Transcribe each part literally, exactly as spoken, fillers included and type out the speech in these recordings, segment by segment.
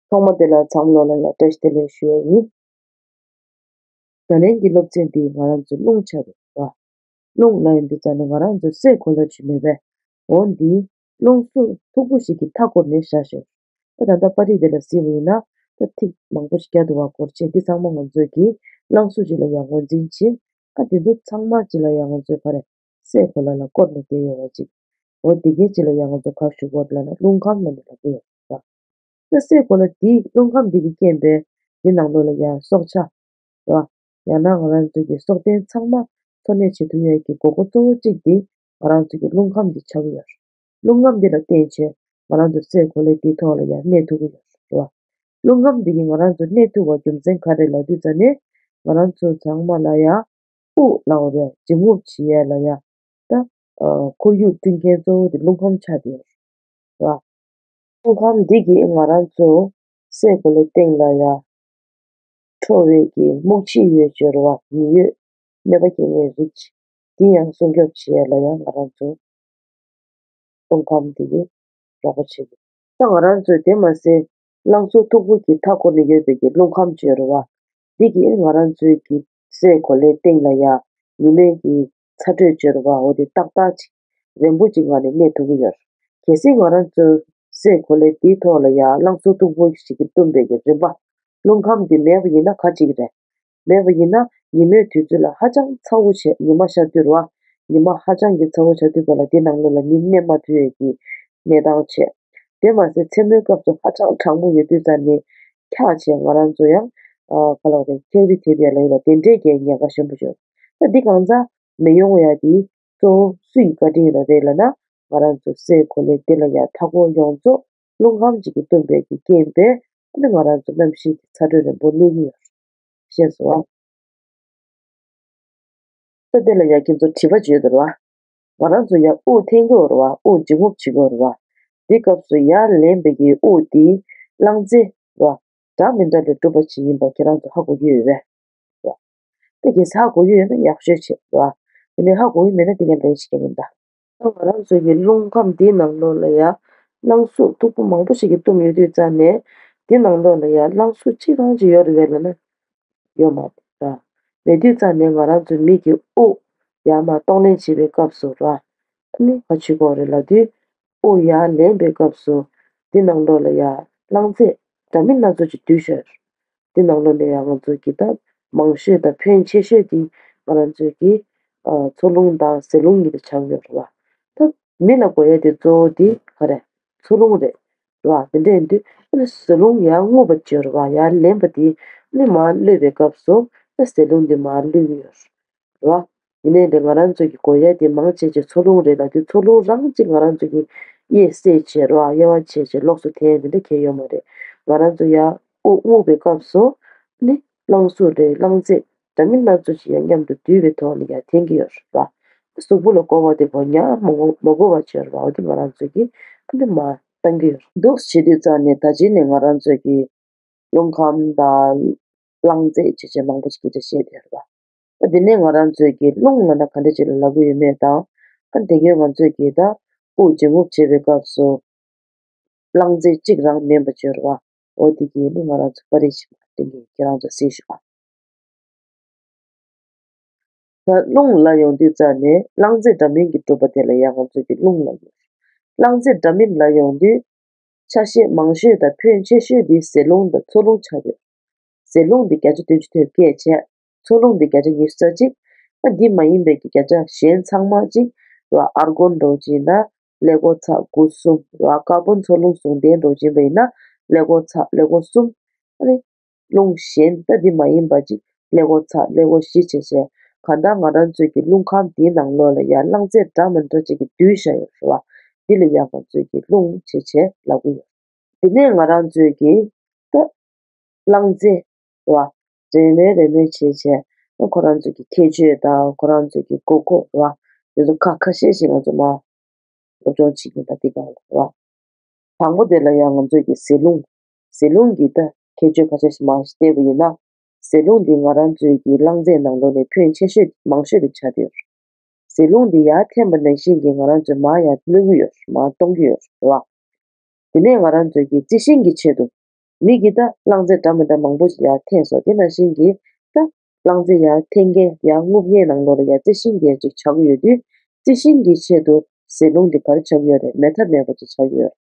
ཐོག་མ་དེ་ལ་ཚང་མ་ལོ་ལ་ཡ་བཀྲ་ཤིས་བདེ་ལེགས་ཞུ་ཡ་ཡིན། ད་ལན་གྱི་སློབ་ཚན་འདི་ང་རང་ཚོ་རླུང་ཆ་རེད་བ། རླུང་ལ་ཡོང་དུས་ཙ་ནས་ང་རང་ཚོ་སའི་གོ་ལ་ཅིག་མེད་པས། འོ་འདི་རླུང་གཟུགས་མཐུག་པོ་ཞིག་གིས་མཐའ་བསྐོར་ནས་བཞག་ཞོར། ད་ད་ལྟ་པར་རིས་དེ་ལ་གཟིགས་པ་ཡིན་ན། ད་ཐིག་མང་པོ་ཞིག་རྒྱག་འདུག་བ། སྐོར་ཆེ་འདི་ཚང་མ་ང་ཚོས་ཀྱིས་རླངས་གཟུགས་ཅིག་ལ་ཡང་ངོས་འཛིན་བྱེད། ཨ་དེ་ཚོ་ཚང་མ་ཅིག་ལ་ཡང་ང་ཚོས་ག་རེ། སའི་གོ་ལ་ལ་བསྐོར་ནས་བསྡད་ཡོད་པ་ཅིག་འོ་དེ་གའི་ཅིག་ལ་ཡང་ང་ཚོ་ག་ཞུ་དགོས་ལབ་ན་རླུང་ཁམས་ལབ་ནས་ལབ་ཀྱི་ཡོད་རེད་བ། ད་སའི་གོ་ལ་འདི་རླུང་ཁམས་འདི་གི་རྐྱེན་པས་འདི་ནང་ལོགས་ལ་ཡང་སྲོག་ཆགས་རེད་བ། ཡང་ན་ང་རང་ཚོ་གི་སྲོག་ལྡན་ཚང་མ་འཚོ་གནས་བྱེད་ཐུབ་ཡས་ཀྱི་དགོས་མཁོ་གཙོ་བོ་གཅིག་འདི་ང་རང་ཚོ་གི་རླུང་ཁམས་འདི་ཆགས་ཀྱི་ཡོད་རེད། རླུང་ཁམས་འདི་ལ་བརྟེན་བྱས་ང་རང་ཚོ་སའི་གོ་ལའི་འདིའི་ཐོག་ལ་ཡང་གནས་ཐུབ་ཀྱི་ཡོད་རེད་བ། རླུང་ཁམས་འདི་གིས་ང་རང་ཚོ་གནས་ཐུབ་པ་རྒྱུ་མཚན་ག་རེ་ལབ་དུས་ཙ་ནས་ང་རང་ཚོ་ཚང་མ་ལ་ཡང་དབུགས་ལབ་པ་རེད། འབྱིན་རྔུབ་བྱེད་ཡས་ལ་ཡ། ད། ཨ། ཁོར་ཡུག་བསྐྲུན་མཁན་གཙོ་བོ་དེ་རླུང་ཁམས་ཆགས་བསྡད་ཡོད་རེད། རླུང་ཁམས་འདི་གིས་ང་རང་ཚོ་སའི་གོ་ལའི་སྟེང་ལ་ཡ། འཕྲོ་བའི་གི་སྨུག་ཕྱིས་ཡོད་ཅེས་རེད་བ། ཉི་འོད་གནོད་པ་སྐྱེལ་མཁན་རིགས་ཅིག་འདི་ཡང་སྲུང་སྐྱོབ་བྱེད་ཡས་ལ་ཡ་ང་རང་ཚོ། རླུང་ཁམས་འདི་གིས་རོགས་པ་བྱེད་ཀྱི། ད་ང་རང་ཚོས་དེ་མ་ཟད་རླངས་གཟུགས་མཐུག་པོ་གིས་མཐའ་བསྐོར་ནས་ཡོད་པའི་གི་རླུང་ཁམས་ཅིག་ཡོད་རེད་བ། འདི་གིས་ང་རང་ཚོའི་གི་སའི་གོ་ལའི་སྟེང་ལ་ཡ་ཉི་མའི་གི་ཚ་དྲོད་ཅིག་ཡོད་རེད་བ། འོ་དེ་ཏག་ཏག་ཅིག་རན་པོ་ཅིག་ངང་ནས་གནས་ཐུབ་ཀྱི་ཡོད་རེད། གལ་སྲིད་ང་རང་ཚོའི་སའི་གོ་ལའི་འདིའི་ཐོག་ལ་ཡ་རླངས་གཟུགས་མཐུག་པོ་ཞིག་གིས་བཏུམས་པའི་གི་རིམ་པ། རླུང་ཁམས་འདི་མེད་པ་ཡིན་ན་ག་ཅིག་རེད། མེད་པ་ཡིན་ན་ཉི་མའི་དུས་ཚོད་ལ་ཧ་ཅང་ཚ་བོ་བྱས། ཉི་མ་ཤར་དུས་རེད་བ། ཉི་མ་ཧ་ཅང་གི་ཚ་བོ་ཆགས་དུས་སྐབས་ལ་དེ་ནང་ལོགས་ལ་མི་གནས་མ་ཐུབ་ཡས་ཀྱི་གནས་སྟངས་བྱས། དེ་མ་ཟད་མཚན་མོའི་སྐབས་སུ་ཧ་ཅང་གྲང་མོ་ཡོད་དུས་ཙ་ནས་འཁྱག་བྱས་ང་རང་ཚོ་ཡང་། ཨ། ག་ལབ་རེད། འཁྱག་རི་ཐེབས་ཡས་ལ་ཡོད་པ་དེ་འདྲས་ཀྱི་ཉེན་ཁ་ཆེན་པོ་ཡོད། ད་འདི་གང་ཚ་མི་ཡོང་ཡ་དེ་གཙོ་བོ་སུ་ཡི་བཀའ་དྲིན་ལ་རེད་ལབ་ན། ང་རང་ཚོ་སའི་གོ་ལའི་འདི་ལ་ཡ་མཐའ་འཁོར་ཡོངས་རྫོགས་རླུང་ཁམས་ཅིག་གིས་བཏུམས་པའི་གི་རྐྱེན་པས་ཨ་ནི་ང་རང་ཚོ་གནམ་གཤིས་ཀྱི་ཚ་དྲོད་རན་པོ་གནས་ཀྱི་ཡོད། ཤེས་སོང་ཨ། ད་དེ་ལ་ཡ་ཁྱེད་ཚོ་དྲི་བ་བརྗོད་འདུག་ར། ང་རང་ཚོ་ཡ་དབུགས་འཐེན་གྱི་ཡོད་རེད་བ། དབུགས་འབྱིན་རྔུབ་བྱེད་ཀྱི་ཡོད་རེད་བ། འདི་སྐབས་སུ་ཡར་ལེན་པའི་གི་དབུགས་འདི་རླངས་རྫས་ར་འདྲ་མི་འདྲ་ལས་གྲུབ་པ་ཞིག་ཡིན་པ་ཁྱེད་རང་ཚོ་ཧ་གོ་གི་ཡོད་པས། ད་གལ་སྲིད་ཧ་གོ་གི་ཡོད་ན་ཡག་ཤོས་བྱེད་ར། དེ་ནས་ཧ་གོ་གི་མེད་ན་དེ་ངས་ལན་ཞིག་རྒྱག་གི་ཡིན་ད། ད་ང་རང་ཚོ་གི་རླུང་ཁམས་འདིའི་ནང་ལོགས་ལ་ཡ་རླངས་གཟུགས་མཐུག་པོ་མང་པོ་ཞིག་གིས་བཏུམས་ཡོད་དུས་ཙ་ནས་འདི་ནང་ལོགས་ལ་ཡ་རླངས་གཟུགས་གཅིག་རང་ཅིག་ཡོད་རེད་པས་ལབ་ན། ཡོད་མ་རེད་ར། མེད་དུས་ཙ་ནས་ང་རང་ཚོ་མི་གི་དབུགས་ཡར་མར་གཏོང་ལེན་བྱེད་པའི་སྐབས་སུ་ར། ཨ་ནི་ག་ཅིག་དགོས་རེད་ལབ་དུས། དབུགས་ཡར་ལེན་པའི་སྐབས་སུ་འདི་ནང་ལོགས་ལ་ཡ་རླངས་རྫས་འདྲ་མིན་སྣ་ཚོགས་ཅིག་འདུས་ཤག་འདི་ནང་ལོགས་ནས་ཡང་ང་ཚོ་གི་ད་མང་ཤོས་དང་ཕོན་ཆེ་ཤོས་དེ་ང་རང་ཚོའི་གི་ཨ་འཚོ་རླུང་དང་ཟེ་རླུང་གཉིས་དེ་ཆགས་ཡོད་རེད་བ། ད་མི་ལ་དགོས་ཡ་དེ་གཙོ་བོ་དེ་ག་རེ། འཚོ་རླུང་རེད་བ། དེ་འདྲ་ཡིན་དུས་ཨ་ནི་ཟེ་རླུང་ཡར་རྔུབ་པ་བྱེད་རེད་བ། ཡར་ལེན་པ་དེ་ཨ་ནི་མར་གློད་པའི་སྐབས་སུ་ཨ་ཟེ་རླུང་དེ་མར་གློད་ཀྱི་ཡོད་རེད་བ། ཡིན་ནའི་ལས་ང་རང་ཚོ་གི་དགོས་ཡ་དེ་མང་ཆེ་ཆེ་འཚོ་རླུང་རེད་ལབ་དུས་འཚོ་རླུང་རང་གཅིག་ང་རང་ཚོ་གི་དབྱེ་བསད་བྱས་རེད་བ། དབྱེ་བ་ཕྱེ་བྱས་ལོགས་སུ་འཐེན་དེ་འདྲ་གང་ཡང་ཡོད་མ་རེད། ང་རང་ཚོ་ཡར་དབུགས་རྔུབ་པའི་སྐབས་སུ་ནི་རླངས་གཟུགས་རེད། རླངས་རྫས་འདྲ་མིན་སྣ་ཚོགས་ཤིག་ཡང་མཉམ་དུ་འདུས་པའི་ཐོག་ནས་ཡར་འཐེན་གྱི་ཡོད་རེད་བ། གཟུགས་པོ་ལ་དགོས་པ་དེ་དགོས་ཉག་མ་དགོས་མ་དགོས་པ་བྱས་རེད་བ། འོ་དེ་ང་རང་ཚོ་གི་ཨ་ནི་མར་བཏང་གི་ཡོད་རེད། འདུག་བྱེད་དུས་ཙང་ནས་ད་ཅི་ནས་ང་རང་ཚོ་གི་རླུང་ཁམས་དང་རླངས་རྫས་བྱས་བྱས་མང་པོ་ཞིག་གི་འགྲེལ་བཤད་དེ་རེད་བ། ད་དེ་ནས་ང་རང་ཚོས་ཀྱི་རླུང་ལབ་ན་ག་འདྲ་ཅིག་ལ་ལབ་ཀྱི་ཡོད་མེད་དང་། ཨ་དེ་སྔོན་ང་ཚོས་ཀྱི་ད་དབུགས་འབྱིན་རྔུབ་བྱེད་པའི་སྐབས་སུ་རླངས་རྫས་གཅིག་རང་མིན་པ་བརྗོད་རེད་བ། འོ་དེ་གི་ནི་ང་རང་ཚོ་པར་རིས་ཤིག་མར་སྟོན་གྱི་ཡིན། ཁྱེད་རང་ཚོ་གཟིགས་ཤོག་ཨ། ད་རླུང་ལབ་ཡོང་དུས་ཙང་ནས་རླངས་རྫས་འདྲ་མིན་གྱིས་གྲུབ་པ་དེ་ལ་ཡང་ང་ཚོས་ཀྱི་རླུང་ལབ་ཡོད། རླངས་རྫས་འདྲ་མིན་ལབ་ཡོང་དུས་ཆ་ཤས་མང་ཤོས་དང་ཕོན་ཆེ་ཤོས་དེ་ཟེ་རླུང་དང་འཚོ་རླུང་ཆགས་ཡོད། ཟེ་རླུང་དེ་བརྒྱ་ཆ་བདུན་ཅུ་དོན་བརྒྱད་བྱས། འཚོ་རླུང་དེ་བརྒྱ་ཆ་ཉི་ཤུ་རྩ་གཅིག་ཨ་འདི་མ་ཡིན་པའི་གི་བརྒྱ་ཆ་གཞན་ཚང་མ་གཅིག་ལ་ཨར་གོན་འདྲ་བོ་ཅིག་ཡིན་ན་ཀླད་ཀོར་ཚེག་དགུ་གསུམ་ལ་ཀར་བོན་འཚོ་རླུང་ཟུང་ལྡན་འདྲ་བོ་ཅིག་ཡིན་པ་ཡིན་ན་ཀླད་ཀོར་ཚེག་ཀླད་ཀོར་གསུམ། ཨ་ནི། རླུང་གཞན་ད་འདི་མ་ཡིན་པ་ཅིག་ཀླད་ཀོར་ཚེག་ཀླད་ཀོར་བཞི་བྱས་བྱས། གང་ལྟར་ང་རང་ཚོའི་གི་རླུང་ཁམས་འདིའི་ནང་ལོགས་ལ་ཡང་རླངས་རྫས་འདྲ་མི་འདྲ་ཅིག་གིས་བསྡུས་བཞག་ཡོད་རེད་བ། འདི་ལ་ཡང་ང་ཚོའི་གི་རླུང་བྱས་བྱས་ལབ་ཀྱི་ཡོད། དེ་ནས་ང་རང་ཚོའི་གི་ད་རླངས་རྫས་རེད་བ། རེས་མོས་རེས་མོས་བྱས་བྱས་ཁོ་རང་ཚོའི་གི་ཁྱད་ཆོས་དང་ཁོ་རང་ཚོའི་གི་དགོས་མཁོ་རེད་བ། དེ་ཚོ་ཁ་ཁ་ཤས་ཤིག་ང་ཚོ་མར་སློབ་སྦྱོང་བྱེད་ཀྱིན་ད་འདི་ག་རེད་བ། དང་པོ་དེ་ལ་ཡང་ང་ཚོས་ཀྱི་ཟེ་རླུང་། ཟེ་རླུང་གི་ད་ཁྱད་ཆོས་ཁ་ཤས་ཤིག་མར་བལྟས་པ་ཡིན་ན། ཟེ་རླུང་འདི་ང་རང་ཚོའི་གི་རླངས་རྫས་ནང་ལོགས་ནས་ཕོན་ཆེ་ཤོས་མང་ཤོས་དེ་ཆགས་བསྡད་ཡོད་རེད། ཟེ་རླུང་འདི་ཡར་འཐེན་པ་ནང་བཞིན་གྱི་ང་རང་ཚོས་མར་ཡང་གློད་ཀྱི་ཡོད་རེད། མར་གཏོང་གི་ཡོད་རེད་བ། དེ་ནས་ང་རང་ཚོས་ཀྱི་རྩི་ཤིང་གི་ཆེད་དུ། མི་གིས་ད་རླངས་རྫས་འདྲ་མི་འདྲ་མང་པོ་ཞིག་ཡར་འཐེན་སོང་། དེ་ནང་བཞིན་གྱི་ད་རླངས་རྫས་ཡར་འཐེན་མཁན་ཡར་རྔུབ་མཁན་ནང་ལོགས་ལ་ཡར་རྩི་ཤིང་དེ་ཅིག་ཆགས་ཀྱི་ཡོད་དུས། རྩི་ཤིང་གི་ཆེད་དུ་ཟེ་རླུང་འདི་ག་རེ་ཆགས་ཀྱི་ཡོད་རེད། མེད་ཐབས་མེད་པ་ཅིག་ཆགས་ཀྱི་ཡོད་རེད།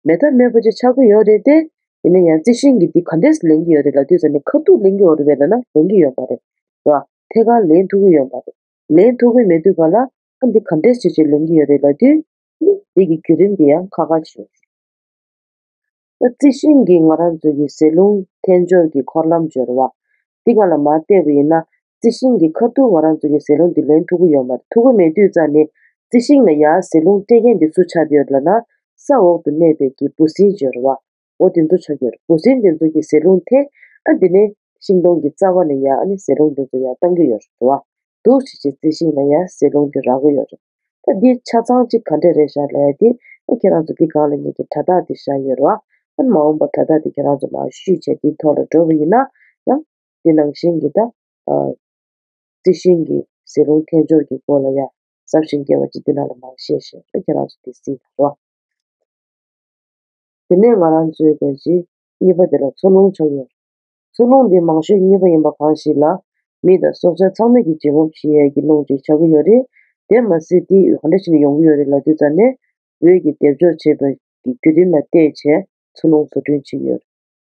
མེད་ཐབས་མེད་པ་ཅིག་ཆགས་ཀྱི་ཡོད་རེད་དེ། ཡིན་ན་ཡང་རྩི་ཤིང་གིས་འདི་ག་འདྲས་ལེན་གྱི་ཡོད་རེད་ལབ་དུས་ཙ་ནས། ཁ་ཐུག་ལེན་གྱི་ཡོད་རེད་པས་ལབ་ན་ལེན་གྱི་ཡོད་མ་རེད། རེད་བ། ཐད་ཀར་ལེན་ཐུབ་ཀྱི་ཡོད་མ་རེད། ལེན་ཐུབ་ཀྱི་མེད་དུས་ག་ལ། ཨ། འདི་ག་འདྲས་བྱས་བྱས་ལེན་གྱི་ཡོད་རེད་ལབ་དུས། ནི་འདི་གི་བརྒྱུད་རིམ་འདི་ཡང་ཁག་ཁག་ཅིག་ཡོད་རེད། ད་རྩི་ཤིང་གིས་ང་རང་ཚོ་གི་ཟེ་རླུང་འཐེན་འབྱོར་གྱི་འཁོར་ལམ་སྦྱོར་བ་འདི་སྒང་ལ་མར་བལྟས་པ་ཡིན་ན། རྩི་ཤིང་གིས་ཁ་ཐུག་ང་རང་ཚོ་གི་ཟེ་རླུང་འདི་ལེན་ཐུབ་ཀྱི་ཡོད་མ་རེད། ཐུབ་ཀྱི་མེད་དུས་ཙ་ནས། རྩི་ཤིང་ལ་ཡར་ཟེ་རླུང་སྤྲད་མཁན་འདི་སུ་ཆགས་བསྡད་ཡོད་ལབ་ན། ས་འོག་ཏུ་གནས་པའི་གི་འབུ་སྲིན་སྦྱོར་བ། འོ་དེ་ཚོ་ཆགས་ཀྱི་ཡོད་རེད། འབུ་སྲིན་དེ་ཚོ་གིས་ཟེ་རླུང་འཐེན། ཨ། དེ་ནས་ཤིང་སྡོང་གི་རྩ་བ་ནས་ཡར། ཨ་ནི་ཟེ་རླུང་དེ་ཚོ་ཡར་བཏང་གི་ཡོད་རེད་བ། འདུག་བྱས་བྱས་རྩི་ཤིང་ལ་ཡར་ཟེ་རླུང་དེ་རག་གི་ཡོད་རེད། ད་འདི་ཆ་ཚང་གཅིག་ག་འདྲས་རེད་ཤག་ལབ་ཡ་དེ། ཨ། ཁྱེད་རང་ཚོ་འདི་སྒང་ལ་ངེད་ཀྱི་དྲ་ཐག་དེ་བཞག་ཡོད་རེད་བ། ཨ། མ་འོངས་པ་དྲ་ཐག་དེ་ཁྱེད་རང་ཚོ་མར་བཤུས་བྱས་འདིའི་ཐོག་ལ་འགྲོ་བ་ཡིན་ན་ཡང་། འདི་ནང་བཞིན་གྱི་ད། ཨ། རྩི་ཤིང་གི་ཟེ་རླུང་འཐེན་འབྱོར་གྱི་སྐོར་ལ་ཡ་ཟབ་ཞིང་རྒྱས་པ་ཅིག་འདི་ནང་ལ་མར་བཤད་བཤད། ཨ། ཁྱེད་རང་ཚོ་འདི་གཟིགས་རོགས། དེ་ནས་ང་རང་ཚོའི་ཕལ་ཆེར་གཉིས་པ་དེ་ལ་འཚོ་རླུང་ཆགས་ཡོད། འཚོ་རླུང་འདི་མང་ཤོས་གཉིས་པ་ཡིན་པ་གང་ཞིག་ལ། མི་དང་སྲོག་ཆགས་ཚང་མས་ཀྱི་བྱེད་དགོས་བྱེད་ཡས་ཀྱི་རླུང་ཅིག་ཆགས་ཀྱི་ཡོད་རེད། དེ་མ་ཟད་འདི་ག་འདྲ་བྱས་ནས་ཡོང་གི་ཡོད་རེད་ལབ་དུས་ཙ་ནས། འོད་ཀྱི་སྡེབ་སྦྱོར་བྱེད་པའི་བརྒྱུད་རིམ་ལ་བལྟས་བྱས་འཚོ་རླུང་བཟོ་སྐྲུན་བྱེད་ཀྱི་ཡོད་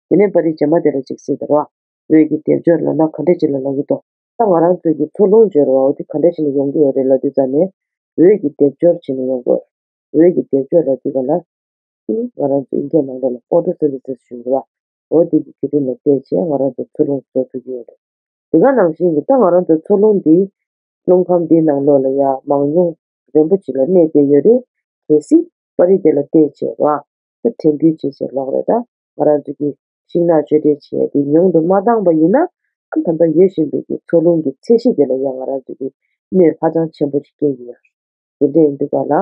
རེད། དེ་ནས་པར་རིས་རྗེས་མ་དེ་ལ་ཅིག་གཟིགས་དང་རོགས། འོད་ཀྱི་སྡེབ་སྦྱོར་ལབ་ན་ག་འདྲ་ཅིག་ལ་ལབ་ཀྱི་འདུག་ད་ང་རང་ཚོའི་གི་འཚོ་རླུང་སྦྱོར་བ་འོ་དེ་ག་འདྲ་ཞིག་ནས་ཡོང་གི་ཡོད་རེད་ལབ་དུས་ཙ་ནས། འོད་ཀྱི་སྡེབ་སྦྱོར་བྱས་ནས་ཡོང་གི་ཡོད་རེད། འོད་ཀྱི་སྡེབ་སྦྱོར་ལབ་དུས་ག་ལ། ཨ་ནི་ང་རང་ཚོ་དབྱིན་སྐད་ནང་ལོགས་ལ་ཕོ་ཊོ་སིན་ཐེ་སིས་ཞུ་གི་རེད་བ། འོ་དེ་གི་བརྒྱུད་རིམ་ལ་བལྟས་བྱས་ང་རང་ཚོ་འཚོ་རླུང་བཟོ་ཐུབ་ཀྱི་ཡོད་རེད། དེ་ག་ནང་བཞིན་གྱི་ད་ང་རང་ཚོ་འཚོ་རླུང་འདི་རླུང་ཁམས་འདིའི་ནང་ལོགས་ལ་ཡ་མང་ཉུང་རན་པོ་ཅིག་ལ་གནས་བསྡད་ཡོད་རེད། གལ་སྲིད་པར་རིས་དེ་ལ་བལྟས་བྱས་ར། ད་དྲན་སྐུལ་བྱས་བྱས་ལོག་རེད། ད་ང་རང་ཚོ་གི་ཤིང་ནགས་གཅོད་འབྲེག་བྱས་ཏེ་ཉུང་དུ་མ་བཏང་པ་ཡིན་ན། ཨ། ད་ལྟ་ཡོད་བཞིན་པའི་གི་འཚོ་རླུང་གི་ཚད་གཞི་དེ་ལ་ཡང་ང་རང་ཚོ་གི་གནོད་ཧ་ཅང་ཆེན་པོ་ཞིག་སྐྱེལ་གྱི་ཡོད་རེད། དེ་འདྲ་ཡིན་དུས་ག་ལ།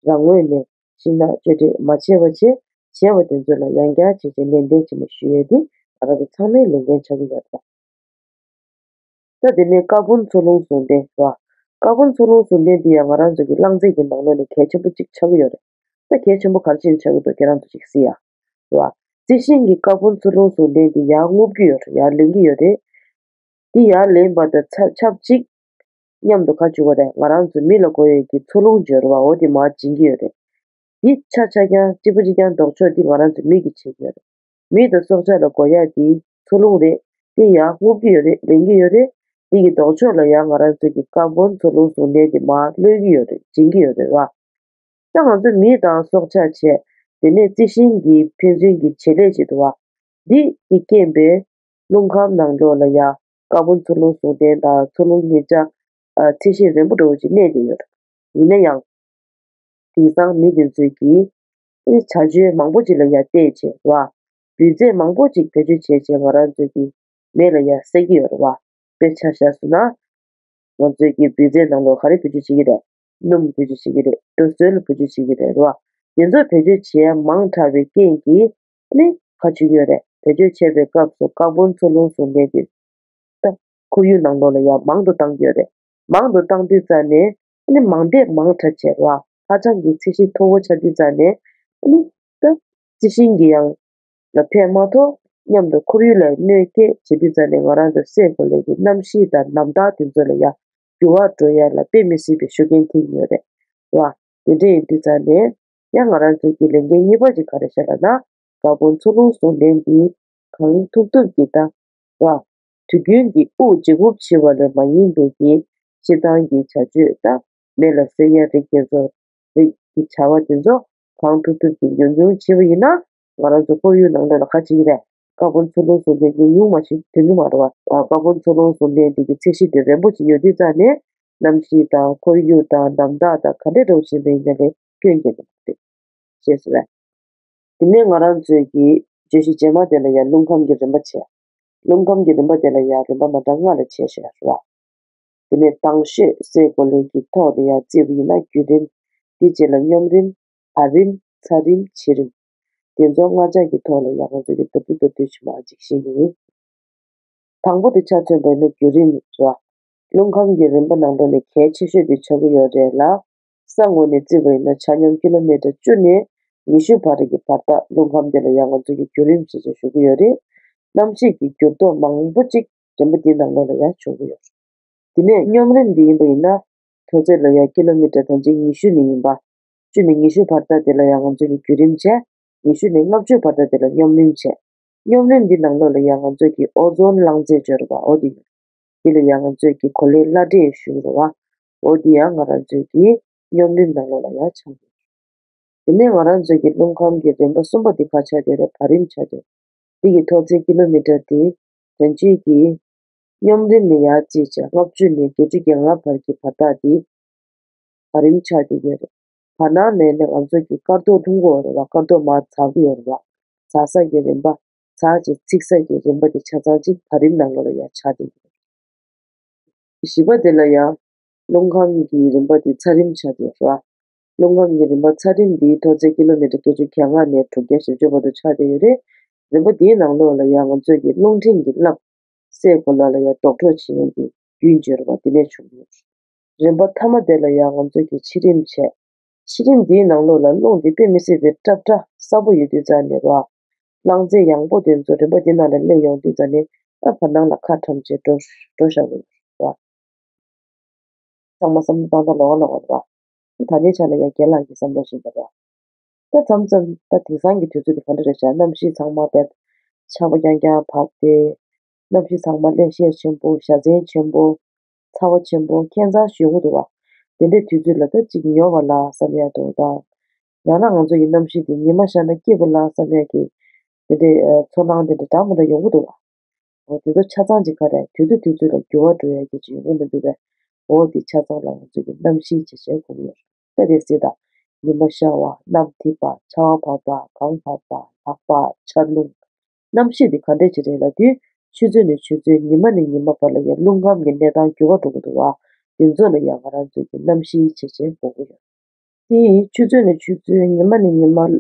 རང་ངོས་ནས་ཤིང་ནགས་གཅོད་འབྲེག་མ་བྱས་པ་བྱས། བྱས་པ་དེ་ཚོ་ལ་ཡང་བསྐྱར་བྱས་བྱས་ནན་ཏན་བྱེད་མ་ཞུ་ཡས་དེ་ང་རང་ཚོ་ཚང་མའི་ལས་འགན་ཆགས་ཀྱི་ཡོད་རེད། ད་དེ་ནས་ཀར་བོན་འཚོ་རླུང་ཟུང་ལྡན་རེད་བ། ཀར་བོན་འཚོ་རླུང་ཟུང་ལྡན་འདི་ཡང་ང་རང་ཚོ་གི་རླངས་རྫས་ཀྱི་ནང་ལོགས་ནས་གལ་ཆེན་པོ་གཅིག་ཆགས་ཀྱི་ཡོད་རེད། ད་གལ་ཆེན་པོ་ག་རེ་བྱས་ནས་ཆགས་ཀྱི་འདུག་ཁྱེད་རང་ཚོ་ཅིག་གཟིགས་ཡ། རེད་བ། རྩི་ཤིང་གི་ཀར་བོན་འཚོ་རླུང་ཟུང་ལྡན་འདི་ཡར་རྔུབ་ཀྱི་ཡོད་རེད། ཡར་ལེན་གྱི་ཡོད་རེད། འདི་ཡར་ལེན་པ་དང་ཆབས་ཆབས་ཅིག་མཉམ་དུ་ག་བྱེད་ཀྱི་ཡོད་རེད། ང་རང་ཚོ་མི་ལ་དགོས་ཡས་ཀྱི་འཚོ་རླུང་སྦྱོར་བ་འོ་དེ་མར་སྦྱིན་གྱི་ཡོད་རེད། འདི་ཆ་ཆ་རྐྱང་གཅིག་པ་གཅིག་རྐྱང་ལྡོག་ཕྱོགས་འདི་ང་རང་ཚོ་མི་གིས་བྱེད་ཀྱི་ཡོད་རེད། མི་དང་སྲོག་ཆགས་ལ་དགོས་ཡ་དེ་འཚོ་རླུང་རེད། དེ་ཡར་རྔུབ་ཀྱི་ཡོད་རེད། ལེན་གྱི་ཡོད་རེད། དེ་གི་ལྡོག་ཕྱོགས་ལ་ཡང་ང་རང་ཚོ་གི་ཀར་བོན་འཚོ་རླུང་ཟུང་ལྡན་དེ་མར་གློད་ཀྱི་ཡོད་རེད། སྦྱིན་གྱི་ཡོད་རེད་བ། ད་ང་ཚོ་མི་དང་སྲོག་ཆགས་བྱས། དེ་ནས་རྩི་ཤིང་གིས་ཕན་ཚུན་གྱི་བྱེད་ལས་བྱེད་འདུག་བ། འདི་གི་རྐྱེན་པས་རླུང་ཁམས་ནང་ལོགས་ལ་ཡང་ཀར་བོན་འཚོ་རླུང་ཟུང་ལྡན་དང་འཚོ་རླུང་ཉེར་བརྒྱ། ཨ། ཚད་གཞི་རན་པོ་འདྲ་བོ་ཅིག་གནས་བསྡད་ཡོད་རེད། ཡིན་ན་ཡང་། དེང་སང་མི་དེ་ཚོས་ཀྱིས་བྱ་སྤྱོད་མང་པོ་ཅིག་ལ་ཡ་བལྟས་བྱས་ར། འབུད་རྫས་མང་པོ་ཅིག་བེད་སྤྱོད་བྱས་བྱས་ང་རང་ཚོས་ཀྱི་མེ་ལ་ཡ་བསྲེག་གི་ཡོད་རེད་བ། དཔེར་ཆ་བཞག་སོང་ན། ང་ཚོས་ཀྱི་འབུད་རྫས་ནང་ལོགས་ག་རེ་བེད་སྤྱོད་བྱེད་ཀྱི་རེད། སྣུམ་བེད་སྤྱོད་བྱེད་ཀྱི་རེད། འགྲོ་སོལ་བེད་སྤྱོད་བྱེད་ཀྱི་རེད་ར། དེ་ཚོ་བེད་སྤྱོད་བྱས་མང་དྲགས་པའི་རྐྱེན་གྱིས་ནི་ག་བྱེད་ཀྱི་ཡོད་རེད། བེད་སྤྱོད་བྱས་པའི་སྐབས་སུ་ཀར་བོན་འཚོ་རླུང་ཟུང་ལྡན་གྱི་ད་ཁོར་ཡུག་ནང་ལོགས་ལ་ཡང་མང་དུ་བཏང་གི་ཡོད་རེད། མང་དུ་བཏང་དུས་ཙ་ནས་ཨ་ནི་མང་འདེབས་མང་དྲགས་བྱས་ར། ཧ་ཅང་གི་ཚད་གཞི་མཐོ་བོ་ཆགས་དུས་ཙ་ནས་ཨ་ནི་ད་རྩི་ཤིང་གི་ཡང་ལ་ཕན་མ་ཐོགས་མཉམ་དུ་ཁོར་ཡུག་ལ་གནོད་སྐྱེལ་བྱེད་དུས་ཙ་ནས་ང་རང་ཚོ་སའི་གོ་ལའི་གི་གནམ་གཤིས་དང་ནམ་ཟླ་དེ་ཚོ་ལ་ཡང་འགྱུར་བ་འགྲོ་ཡ་ལ་དཔེ་མི་སྲིད་པའི་ཤུགས་རྐྱེན་ཐེབས་ཀྱི་ཡོད་རེད་བ། དེ་འདྲ་ཡིན་དུས་ཙ་ནས་ཡང་ང་རང་ཚོའི་གི་ལས་འགན་གཉིས་པ་ཅིག་ག་རེ་ཤག་ལབ་ན། ཀར་བོན་འཚོ་རླུང་ཟུང་ལྡན་འདི་གང་ཐུབ་ཐུབ་ཀྱིས་ད་བ། དུས་རྒྱུན་གྱི་དབུགས་ལྗིད་ཁོག་ཆེ་བ་ལས་མ་ཡིན་པའི་གི་སྤྱིར་བཏང་གི་བྱ་སྤྱོད་དང་མེ་ལ་བསྲེག་ཡ་རིགས་དེ་ཚོ་རིགས་ཀྱི་བྱ་བ་དེ་ཚོ་གང་ཐུབ་ཐུབ་ཀྱིས་ཉུང་ཉུང་བྱེད་པ་ཡིན་ན། ང་རང་ཚོ་ཁོར་ཡུག་ནང་ལོགས་ལ་ག་བྱེད་ཀྱི་རེད། ཀར་བོན་འཚོ་རླུང་ཟུང་ལྡན་ཉུང་ཉུང་མ་ཞིག་ཐོན་གྱི་མ་རེད་བ། ཀར་བོན་འཚོ་རླུང་ཟུང་ལྡན་འདི་གི་ཚད་གཞི་དེ་རན་པོ་ཞིག་ཡོད་དུས་ཙང་ནས། གནམ་གཤིས་དང་ཁོར་ཡུག་དང་ནམ་ཟླ་དང་ག་འདྲ་འདྲ་བོ་ཞིག་ཡིན་ན་ལས་སྐྱོན་གྱི་མ་རེད། ཞེས་ཟེར་བས། དེ་ནས་ང་རང་ཚོའི་གི་བརྗོད་གཞི་རྗེས་མ་དེ་ལ་ཡང་རླུང་ཁམས་ཀྱི་རིམ་པ་བྱས། རླུང་ཁམས་ཀྱི་རིམ་པ་དེ་ལ་ཡང་རིམ་པ་མ་འདྲ་ལྔ་ལ་ཕྱེ་བཞག་རེད་བ། དེ་ནས་དང་ཤོས་སའི་གོ་ལའི་གི་ཐོག་ནས་ཡར་བརྩིས་པ་ཡིན་ན་བརྒྱུད་རིམ། དེའི་རྗེས་ལ་སྙོམས་རིམ། བར་རིམ། ཚ་རིམ། ཕྱི་རིམ། དེ་ཚོ་ལྔ་ཆ་གི་ཐོག་ལ་ཡང་ང་ཚོ་གི་མདོར་བསྡུས་མདོར་བསྡུས་ཤིག་མར་ཅིག་བཤད་ཀྱི་ཡིན། དང་པོ་དེ་ཆ་མཚོན་པ་ཡིན་ན་བརྒྱུད་རིམ་རེད་བ། རླུང་ཁམས་ཀྱི་རིམ་པ་ནང་ལོགས་ནས་གལ་ཆེ་ཤོས་དེ་ཆགས་ཀྱི་ཡོད་རེད་ལ། ས་ངོས་ནས་བརྩིས་པ་ཡིན་ན་ཆ་སྙོམས་ཀི་ལོ་མི་ཊར་བཅུ་ནས་ ཉི་ཤུ་བར་གྱི་བར་ཐག་རླུང་ཁམས་དེ་ལ་ཡང་ང་ཚོས་ཀྱི་བརྒྱུད་རིམ་ཞེས་བྱ་ཞུ་གི་ཡོད་རེད། གནམ་གཤིས་ཀྱི་འགྱུར་ལྡོག་མང་པོ་ཅིག་རིམ་པ་འདིའི་ནང་ལོགས་ལ་ཡང་བྱུང་གི་ཡོད་རེད། དེ་ནས་སྙོམས་རིམ་འདི་ཡིན་པ་ཡིན་ན། མཐོ་ཚད་ལ་ཡང་ཀི་ལོ་མི་ཊར་ཐམས་ཅད་ཉི་ཤུ་ནས་ཡིན་པ། བཅུ་ནས་ཉི་ཤུ་བར་ཐག་དེ་ལ་ཡང་ང་ཚོས་ཀྱི་བརྒྱུད་རིམ་བྱས། ཉི་ཤུ་ནས་ལྔ་བཅུ་བར་ཐག་དེ་ལ་སྙོམས་རིམ་བྱས། སྙོམས་རིམ་འདི་ནང་ལོགས་ལ་ཡང་ང་ཚོས་ཀྱི་ཨོ་ཛོན་རླངས་རྫས་སྦྱོར་བ་འོ་དེ་ཡིན། དེ་ལ་ཡང་ང་ཚོས་ཀྱི་གོ་ལའི་བླ་བྲེ་ཞུ་རུ་བ། འོ་དེ་ཡང་ང་རང་ཚོས་ཀྱི་སྙོམས་རིམ་ནང་ལོགས་ལ་ཡང་ཆགས་ཡོད། དེ་ནས་ང་རང་ཚོས་ཀྱི་རླུང་ཁམས་ཀྱི་རིམ་པ་གསུམ་པ་འདི་ག་ཆགས་ཡོད་རེད། བར་རིམ་ཆགས་ཡོད། འདི་གི་མཐོ་ཚད་ཀི་ལོ་མི་ཊར་དེ་དོན་གཅོད་ཀྱི་སྙོམས་རིམ་ནས་ཡར་བརྩིས་བྱས་ལྔ་བཅུ་ནས་བརྒྱད་ཅུ་གྱ་ལྔ་བར་གྱི་བར་ཐག་འདི་བར་རིམ་ཆགས་བསྡད་ཡོད་རེད། བར་སྣང་ནས་ནི་ང་ཚོ་གི་སྐར་རྡོག་ལྷུང་གི་ཡོད་རེད་བ། སྐར་རྡོག་མར་འཛག་གི་ཡོད་རེད་བ། འཛག་ས་ཀྱི་རིམ་པ། འཛག་ཅིང་ཚིག་ས་ཀྱི་རིམ་པ་དེ་ཆ་ཚང་གཅིག་བར་རིམ་ནང་ལོགས་ལ་ཡང་ཆགས་བསྡད་ཡོད་རེད། བཞི་པ་དེ་ལ་ཡང་རླུང་ཁམས་ཀྱི་རིམ་པ་དེ་ཚ་རིམ་ཆགས་བསྡད་ཡོད་རེད་བ། རླུང་ཁམས་ཀྱི་རིམ་པ་ཚ་རིམ་འདིའི་མཐོ་ཚད་ཀི་ལོ་མི་ཊར་བརྒྱད་ཅུ་གྱ་ལྔ་ནས་དྲུག་བརྒྱ་བཞི་བཅུ་བར་དུ་ཆགས་བསྡད་ཡོད་རེད། རིམ་པ་འདིའི་ནང་ལོགས་ལ་ཡང་ང་ཚོས་ཀྱི་རླུང་འཕྲིན་གྱི་རླབས། སའི་གོ་ལ་ལ་ཡང་ལྡོག་འཕྲོ་ཆེན་གྱི་རྒྱུན་སྦྱོར་བ་དེ་ནས་བྱུང་ཡོད། རིམ་པ་ཐ་མ་དེ་ལ་ཡང་ང་ཚོས་ཀྱི་ཕྱི་རིམ་བྱས། ཕྱི་རིམ་འདིའི་ནང་ལོགས་ལ་རླུང་འདི་དཔེ་མི་སྲིད་པའི་སྲབ་མོ་གསར་པོ་ཡོད་དུས་ཙང་ནས་ར། རླངས་རྫས་ཡང་པོ་དེ་ཚོ་རིམ་པ་འདི་ནང་ལ་སླེབས་ཡོང་དུས་ཙང་ནས་ཨ་བར་སྣང་ལ་ཁ་ཁྲམ་བྱས་འགྲོ་འགྲོ་བཞག་གི་ཡོད་ར། ཚང་མ་བསམ་བློ་བཏང་སྟངས་ལོགས་ཀ་ལོགས་ཀ་རེད་བ། ད་ལྟའི་ཆ་ལ་ཡང་རྒན་ལགས་ཀྱི་བསམ་བློ་ཞིག་འདུག་བ། ད་མཚམས་མཚམས་ད་དེང་སང་གི་དུས་ཚོད་འདི་ག་འདྲ་རེད་ཤག་གནམ་གཤིས་ཚང་མ་དཔེ་ཆར་པ་རྐྱང་རྐྱང་བབས་ཏེ། གནམ་གཤིས་ཚང་མ་བསླད་ཤེད་ཆེན་པོ། བཞའ་ཚན་ཆེན་པོ། ཚ་བ་ཆེན་པོ། ཁྱད་མཚར་ཞིག་ཡོང་གི་འདུག་བ། དེ་འདྲའི་དུས་ཚོད་ལ་ད་ཅིག་ཉོབ་པ་ལ་བསམ་ཡག་འདུག་ད། ཡང་ན་ང་ཚོ་ཡི་གནམ་གཤིས་འདི་ཉི་མ་ཤར་ན་སྐྱིད་པ་ལ་བསམ་ཡག་གི། དེ་འདྲའི་ཚོར་སྣང་དེ་འདྲ་འདྲ་མི་འདྲ་ཡོང་གི་འདུག་བ། འོ་དེ་ཚོ་ཆ་ཚང་ཅིག་ག་རེ་དུས་ཚོད་དུས་ཚོད་ལ་འགྱུར་བ་འགྲོ་ཡ་གི་ཅིག་ཡོང་གི་མི་འདུག་པས། འོ་དེ་ཆ་ཚང་ལ་ང་ཚོས་ཀྱི་གནམ་གཤིས་ཅེས་བྱ་གོ་གི་ཡོད་རེད། ད་དེ་སྲིད་ད། ཉི་མ་ཤར་བ། གནམ་འཐིབས་པ། ཆར་པ་བབས་པ། གངས་བབས་པ། ལྷགས་པ། ཆར་རླུང་། གནམ་གཤིས་དེ་ག་འདྲས་ཅིག་རེད་ལབ་དུས། ཆུ་ཚོད་ནས་ཆུ་ཚོད། ཉི་མ་ནས་ཉི་མ་བར་ལ་ཡང་རླུང་ཁམས་ཀྱི་གནས་སྟངས་འགྱུར་བ་འགྲོ་གི་འདུག་བ། དེ་ཚོ་ལ་ཡང་ང་རང་ཚོས་ཀྱི་གནམ་གཤིས་ཅེས་བྱ་གོ་གི་ཡོད། དེ་ཡིས་ཆུ་ཚོད་ནས་ཆུ་ཚོད། ཉི་མ་ནས་ཉི་མ་ལ་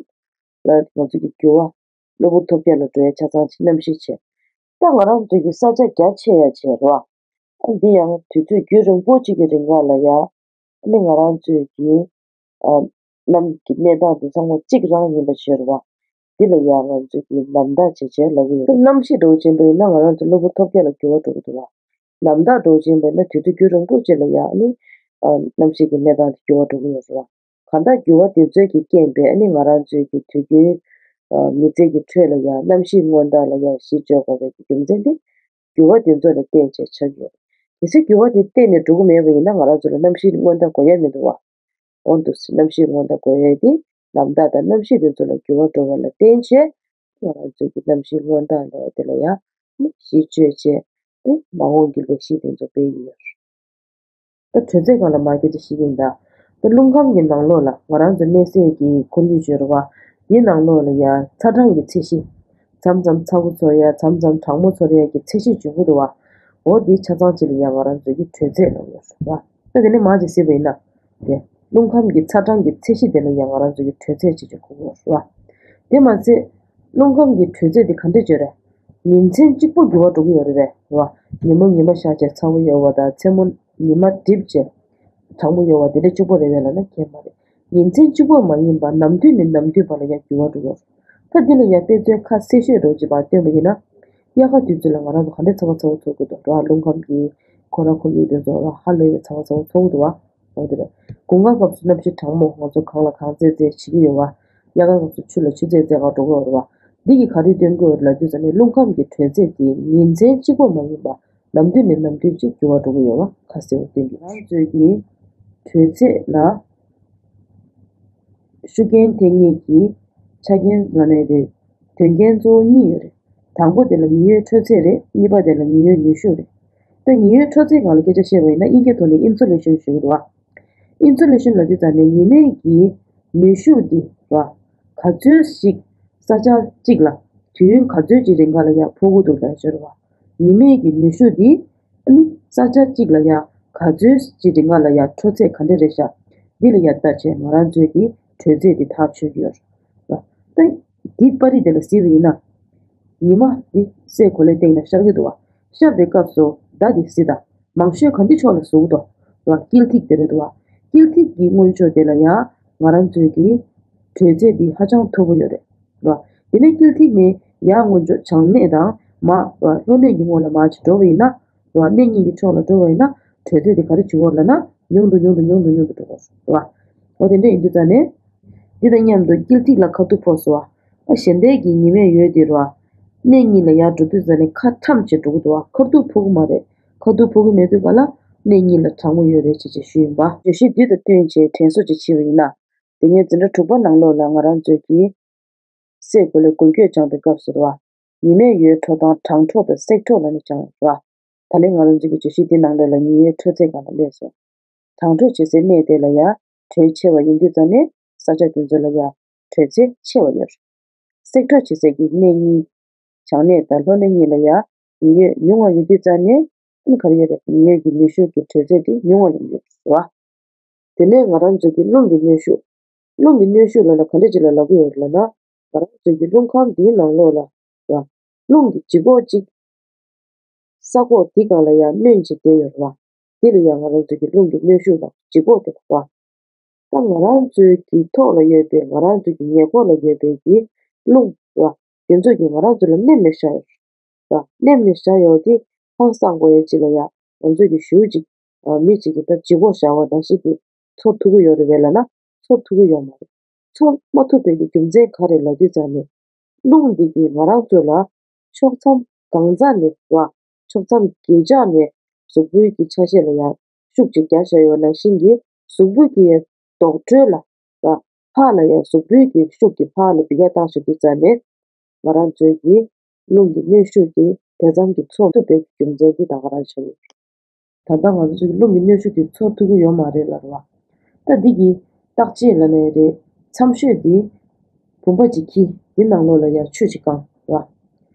ང་ཚོ་གི་འགྱུར་བ། གློ་བུར་ཐོལ་རྒྱག་ལ་འགྲོ་ཡ་ཆ་ཚང་གི་གནམ་གཤིས་བྱས། ད་ང་རང་ཚོ་གི་ས་ཆ་རྒྱ་ཆེ་ཡ་བྱས་རོགས། ཨ་འདི་ཡང་དུས་ཚོད་རྒྱུན་རིང་པོ་གཅིག་གི་རིང་ལ་ལ་ཡ། ཨ་ནི་ང་རང་ཚོས་ཀྱི་ཨ་གནམ་གྱི་གནས་སྟངས་འདི་ཚང་མ་གཅིག་རང་ཡིན་པ་བྱས་རོགས། འདི་ལ་ཡང་ང་ཚོས་ཀྱི་ནམ་ཟླ་ཅེས་བྱས་ལབ་ཀྱི་ཡོད། གནམ་གཤིས་འདྲ་བོ་ཅན་པ་ཡིན་ན་ང་རང་ཚོ་གློ་བུར་ཐོལ་རྒྱག་ལ་འགྱུར་བ་འགྲོ་གི་འདུག་བ། ནམ་ཟླ་འདྲ་བོ་ཅན་པ་ཡིན་ན་དུས་ཚོད་རྒྱུན་རིང་པོ་ཅིག་ལ་ཡང་ཨ་ནི་ཨ་གནམ་གཤིས་ཀྱི་གནས་སྟངས་དེ་འགྱུར་བ་འགྲོ་གི་ཡོད་རེད་བ། གང་ལྟར་འགྱུར་བ་དེ་ཚོའི་གི་རྐྱེན་པས་ཨ་ནི་ང་རང་ཚོའི་གི་དུས་རྒྱུན་ཨ་མི་ཚེ་གི་ཁྲོད་ལ་ཡང་གནམ་གཤིས་སྔོན་བརྡ་ལ་ཡང་གཞི་བཅོལ་དགོས་པའི་གི་རྒྱུ་མཚན་དེ་འགྱུར་བ་དེ་ཚོ་ལ་བརྟེན་བྱས་ཆགས་ཀྱི་ཡོད་རེད། གལ་སྲིད་འགྱུར་བ་དེ་གཏན་ནས་འགྲོ་གི་མེད་པ་ཡིན་ན་ང་རང་ཚོ་ལ་གནམ་གཤིས་སྔོན་བརྡ་དགོས་ཡ་མི་འདུག་བ། འོན་ཏེ་གནམ་གཤིས་སྔོན་བརྡ་དགོས་ཡ་དེ་ནམ་ཟླ་དང་གནམ་གཤིས་དེ་ཚོ་ལ་འགྱུར་བ་འགྲོ་བ་ལ་བརྟེན་བྱས་ང་རང་ཚོའི་གི་གནམ་གཤིས་སྔོན་བརྡ་ལ་དེ་ལ་ཡང་ནི་གཞི་བཅོལ་བྱས་ཏེ་མ་འོངས་ཀྱི་ལས་གཞི་དེ་ཚོ་སྤེལ་གྱི་ཡོད་རེད། ད་དྲོད་ཚད་སྒང་ལ་མར་སྐད་ཆ་བཤད་ཀྱི་ཡིན་ད། ད་རླུང་ཁམས་ཀྱི་ནང་ལོགས་ལ་ང་རང་ཚོ་གནས་སའི་གི་ཁོར་ཡུག་བརྗོད་རེད་བ། དེའི་ནང་ལོགས་ལ་ཡང་ཚ་གྲང་གི་ཚད་གཞི། མཚམས་མཚམས་ཚ་བོ་ཚོར་ཡ། མཚམས་མཚམས་གྲང་མོ་ཚོར་ཡ་གི་ཚད་གཞི་འཇོན་པོ་འདུག་བ། འོ་དེ་ཆ་ཚང་གཅིག་ལ་ཡང་ང་རང་ཚོ་གི་དྲོད་ཚད་ལབ་ཡོད་རེད་བ། ད་དེ་ནས་མར་ཅིག་གཟིགས་པ་ཡིན་ན། དེ་རླུང་ཁམས་ཀྱི་ཚ་གྲང་གི་ཚད་གཞི་དེ་ལ་ཡང་ང་རང་ཚོ་གི་དྲོད་ཚད་ཅེས་བྱ་གོ་གི་ཡོད་རེད་བ། དེ་མ་ཚད། རླུང་ཁམས་ཀྱི་དྲོད་ཚད་དེ་ག་འདྲ་བརྗོད་རེད། ཉིན་མཚན་གཅིག་པོ་འགྱུར་བ་འགྲོ་གི་ཡོད་རེད་པས། རེད་བ། ཉིན་མོ་ཉི་མ་ཤར་བྱས་ཚ་བོ་ཡོད་པ་དང་མཚན་མོ་ཉི་མ་འགྲིབ་བྱས་གྲང་མོ་ཡོད་པ་དེ་འདྲ་གཅིག་པོ་རེད་པས་ལབ་ན་ཁྱད་མ་རེད། ཉིན་མཚན་གཅིག་པོ་མ་ཡིན་པར་ནམ་དུས་ནས་ནམ་དུས་བར་ལ་ཡང་འགྱུར་བ་འགྲོ་གི་ཡོད་རེད། ད་འདི་ལ་ཡང་དཔེ་མཚོན་ཁ་གསལ་ཤོས་འདྲ་བོ་ཅིག་ཕར་སྟོན་པ་ཡིན་ན། དབྱར་ཁ་དུས་ཚོད་ལ་ང་རང་ཚོ་ག་འདྲ་ཚ་བ་ཚ་བོ་ཚོར་གི་འདུག་ར། རླུང་ཁམས་ཀྱི་ཁོ་ར་ཁོར་ཡུག་དེ་ཚོ་ལ་ཧ་ལས་པའི་ཚ་བ་ཚ་བོ་ཚོར་གི་འདུག་བ། འོ་དེ་རེད། དགུན་ཁ་སྐབས་སུ་གནམ་གཤིས་གྲང་མོ་ང་ཚོ་གངས་ལ་གངས་བཙེར་བཙེར་བྱེད་ཀྱི་ཡོད་བ། དབྱར་ཁ་སྐབས་སུ་ཆུ་ལ་ཆུ་བཙེར་བཙེར་ག་འགྲོ་གི་ཡོད་རེད་བ། འདི་གིས་ག་རེ་སྟོན་གྱི་ཡོད་རེད་ལབ་དུས་ཙ་ནས་རླུང་ཁམས་ཀྱི་དྲོད་ཚད་དེ་ཉིན་མཚན་གཅིག་པོ་མ་ཡིན་པ་ནམ་དུས་ནས་ནམ་དུས་ཅིག་འགྱུར་བ་འགྲོ་གི་ཡོད་བ་ཁ་གསལ་པོ་སྟོན་གྱི། ང་ཚོས་ཀྱི་དྲོད་ཚད་ལ། ཤུགས་རྐྱེན་ཐེབས་མཁན་གྱི་ཆ་རྐྱེན་ལ་ནས་རེད། དོན་རྐྱེན་གཙོ་བོ་གཉིས་ཡོད་རེད། དང་པོ་དེ་ལ་ཉི་འོད་འཕྲོ་ཚད་རེད། གཉིས་པ་དེ་ལ་ཉི་འོད་ནུས་ཤུགས་རེད། ད་ཉི་འོད་འཕྲོ་ཚད་སྒང་ལ་སྐད་ཆ་བཤད་པ་ཡིན་ན་དབྱིན་སྐད་ཐོག་ནས་ཨིན་སུ་ལེ་ཤན་ཞུ་གི་འདུག་བ། ཨིན་སུ་ལེ་ཤན་ལབ་དུས་ཙ་ནས་ཉི་མའི་གི་ནུས་ཤུགས་འདི་ར། ག་ཚོད་ཞིག་ས་ཆ་གཅིག་ལ་དུས་ཡུན་ག་ཚོད་ཅིག་རིང་ག་ལ་ཡང་ཕོག་གི་འདུག་ལབ་ཤོར་བ། ཉི་མའི་གི་ནུས་ཤུགས་འདི་ཨ་ནི་ས་ཆ་གཅིག་ལ་ཡང་ག་ཚོད་ཅིག་རིང་ག་ལ་ཡང་འཕྲོ་ཚད་ག་འདྲ་རེད་ཤག་འདི་ལ་ཡང་ལྟ་བྱས་ང་རང་ཚོས་ཀྱི་དྲོད་ཚད་འདི་ཐག་ཆོད་ཀྱི་ཡོད་རེད། ད་འདི་པར་རིས་དེ་ལ་གཟིགས་པ་ཡིན་ན། ཉི་མ་འདི་སའི་གོ་ལའི་སྟེང་ལ་ཤར་གྱི་འདུག་བ། ཤར་བའི་སྐབས་སུ་ཟླ་འདི་གཟིགས་དང་། མང་ཤོས་ག་འདི་ཕྱོགས་ལ་ཟུག་འདུག་ལ་དཀྱིལ་ཐིག་དེ་རེད་འདུག་བ། དཀྱིལ་ཐིག་གི་སྔོན་ཕྱོགས་དེ་ལ་ཡང་ང་རང་ཚོའི་གི་ དྲོད་ཚད་འདི་ཧ་ཅང་མཐོ་པོ་ཡོད་རེད། རེད་བ། དེ་ནས་དཀྱིལ་ཐིག་ནས་ཡར་སྔོན་འཇུག་བྱང་གནས་དང་མར་རེད་བ། ལྷོ་གནས་ཀྱི་ངོས་ལ་མར་ཅིག་འགྲོ་བ་ཡིན་ན། རེད་བ། གནས་གཉིས་ཀྱི་ཕྱོགས་ལ་འགྲོ་བ་ཡིན་ན་དྲོད་ཚད་དེ་ག་རེ་བྱེད་ཀྱི་ཡོད་ལབ་ན། ཉུང་དུ་ཉུང་དུ་ཉུང་དུ་ཉུང་དུ་འགྲོ་གི་ཡོད་རེད་བ། འོ་དེ་འདྲ་ཡིན་དུས་ཙང་ནས། འདི་དང་མཉམ་དུ་དཀྱིལ་ཐིག་ལ་ཁ་ཐུག་ཕོག་སོང་བ། ཨ་གཞན་དལ་གྱི་ཉི་མའི་འོད་དེ་རེད་བ། གནས་གཉིས་ལ་ཡར་འགྲོ་དུས་ཙང་ནས་ཁ་ཁྲམ་བྱས་འགྲོ་གི་འདུག་བ། ཁ་ཐུག་ཕོག་གི་མ་རེད། ཁ་ཐུག་ཕོག་གི་མེད་དུས་ག་ལ་གནས་གཉིས་ལ་གྲང་མོ་ཡོད་རེད་ཅེས་ཅེས་ཞུས་ཡིན་པ། བརྗོད་གཞི་འདི་དང་བསྟུན་བྱས་དྲན་གསོ་ཅིག་བྱས་པ་ཡིན་ན། དེ་སྔོན་འཛིན་གྲྭ་དྲུག་པ་ནང་ལོགས་ལ་ང་རང་ཚོས་ཀྱིས་སའི་གོ་ལའི་འགུལ་སྐྱོད་སྦྱངས་པའི་སྐབས་སུ་རེད་བ། ཉི་མའི་འོད་འཕྲོ་སྟངས་གྲང་འཕྲོ་དང་སྲེག་འཕྲོ་ལབ་ནས་སྦྱངས་ཡོད་རེད་བ། ད་ལན་ང་རང་ཚོ་གི་བརྗོད་གཞི་འདི་ནང་ལོགས་ལ་ཉི་འོད་འཕྲོ་ཚད་སྒང་ལ་སླེབས་སོང་། གྲང་འཕྲོ་བྱེད་སའི་གནས་དེ་ལ་ཡང་དྲོད་ཆེ་བ་ཡིན་དུས་ཙང་ནས་ས་ཆ་དེ་ཚོ་ལ་ཡང་དྲོད་ཚད་ཆེ་བ་ཡོད་རེད། སྲེག་འཕྲོ་བྱེད་སའི་གི་གནས་གཉིས། བྱང་གནས་དང་ལྷོ་གནས་གཉིས་ལ་ཡང་ཉི་འོད་ཉུང་བ་ཡོད་དུས་ཙང་ནས་ཨ་ནི་ག་རེ་ཡོད་རེད། ཉི་འོད་ཀྱི་ནུས་ཤུགས་ཀྱི་དྲོད་ཚད་དེ་ཉུང་བ་ཡོང་གི་ཡོད་རེད་བ། དེ་ནས་ང་རང་ཚོ་གི་རླུང་གི་གནོན་ཤུགས། རླུང་གི་གནོན་ཤུགས་ལབ་ན་ག་འདྲ་ཅིག་ལ་ལབ་ཀྱི་ཡོད་རེད་ལབ་ན། ང་རང་ཚོ་གི་རླུང་ཁམས་འདིའི་ནང་ལོགས་ལ་ར། རླུང་གི་ལྗིད་ཁོག་ཅིག་ས་ཁོག་འདི་སྒང་ལ་ཡང་གནོན་བྱས་བསྡད་ཡོད་རེད་བ། འདི་ལ་ཡང་ང་རང་ཚོ་གི་རླུང་གི་གནོན་ཤུགས་དང་ལྗིད་ཁོག་དེ་རེད་བ། ད་ང་རང་ཚོའི་གི་ཐོག་ལ་ཡོད་པའི་ང་རང་ཚོའི་གི་ཉེ་འཁོར་ལ་ཡོད་པའི་གི་རླུང་ར། དེ་ཚོ་གིས་ང་རང་ཚོ་ལ་མནན་ནས་བཞག་ཡོད་རེད་བ། མནན་ནས་བཞག་ཡོད་དེ་ཧང་སང་དགོས་ཡ་ཅིག་ལ་ཡ་ང་ཚོ་གི་ཞུ་ཅིག་མི་ཅིག་གིས་ད་ལྗིད་ཁོག་བཞག་པ་ནང་བཞིན་གི་ཚོར་ཐུབ་ཀྱི་ཡོད་རེད་བས་ལབ་ན་ཚོར་ཐུབ་ཀྱི་ཡོད་མ་རེད། ཚོར་མ་ཐུབ་པའི་གི་རྒྱུ་མཚན་ག་རེ་ལབ་དུས་ཙང་ནས། རླུང་འདི་གིས་ང་རང་ཚོ་ལ་ཕྱོགས་མཚམས་གང་ས་ནས་བ། ཕྱོགས་མཚམས་བརྒྱད་ཆ་ནས་གཟུགས་པོའི་གི་ཆ་ཤས་ལ་ཡང་ཤུགས་ཅིག་རྒྱག་བཞག་ཡོད་ནང་བཞིན་གྱི་གཟུགས་པོ་གི་རྡོག་ཁྲོད་ལ་བ། ཕར་ལ་ཡང་གཟུགས་པོའི་གི་ཤུགས་ཀྱིས་ཕར་ལ་འབུད་རྒྱག་བཏང་བཞག་དུས་ཙང་ནས། ང་རང་ཚོའི་གི་རླུང་གི་གནོན་ཤུགས་ཀྱིས་དེ་ཙམ་གྱི་ཚོར་ཐུབ་པའི་རྒྱུ་མཚན་འདི་ད་ག་རང་ཆགས་ཡོད། ད་ལྟ་ང་ཚོ་ཚོས་རླུང་གི་གནོན་ཤུགས་དེ་ཚོར་ཐུབ་ཀྱི་ཡོད་མ་རེད་ལབ་རེད་བ། ད་འདི་གི་བརྟག་དཔྱད་ལབ་ནའི་རེད། མཚམས་ཤོད་འདི་བུམ་པ་ཅིག་འཁྱེར། འདི་ནང་ལོགས་ལ་ཡང་ཆུ་ཅིག་བཀང་རེད་བ།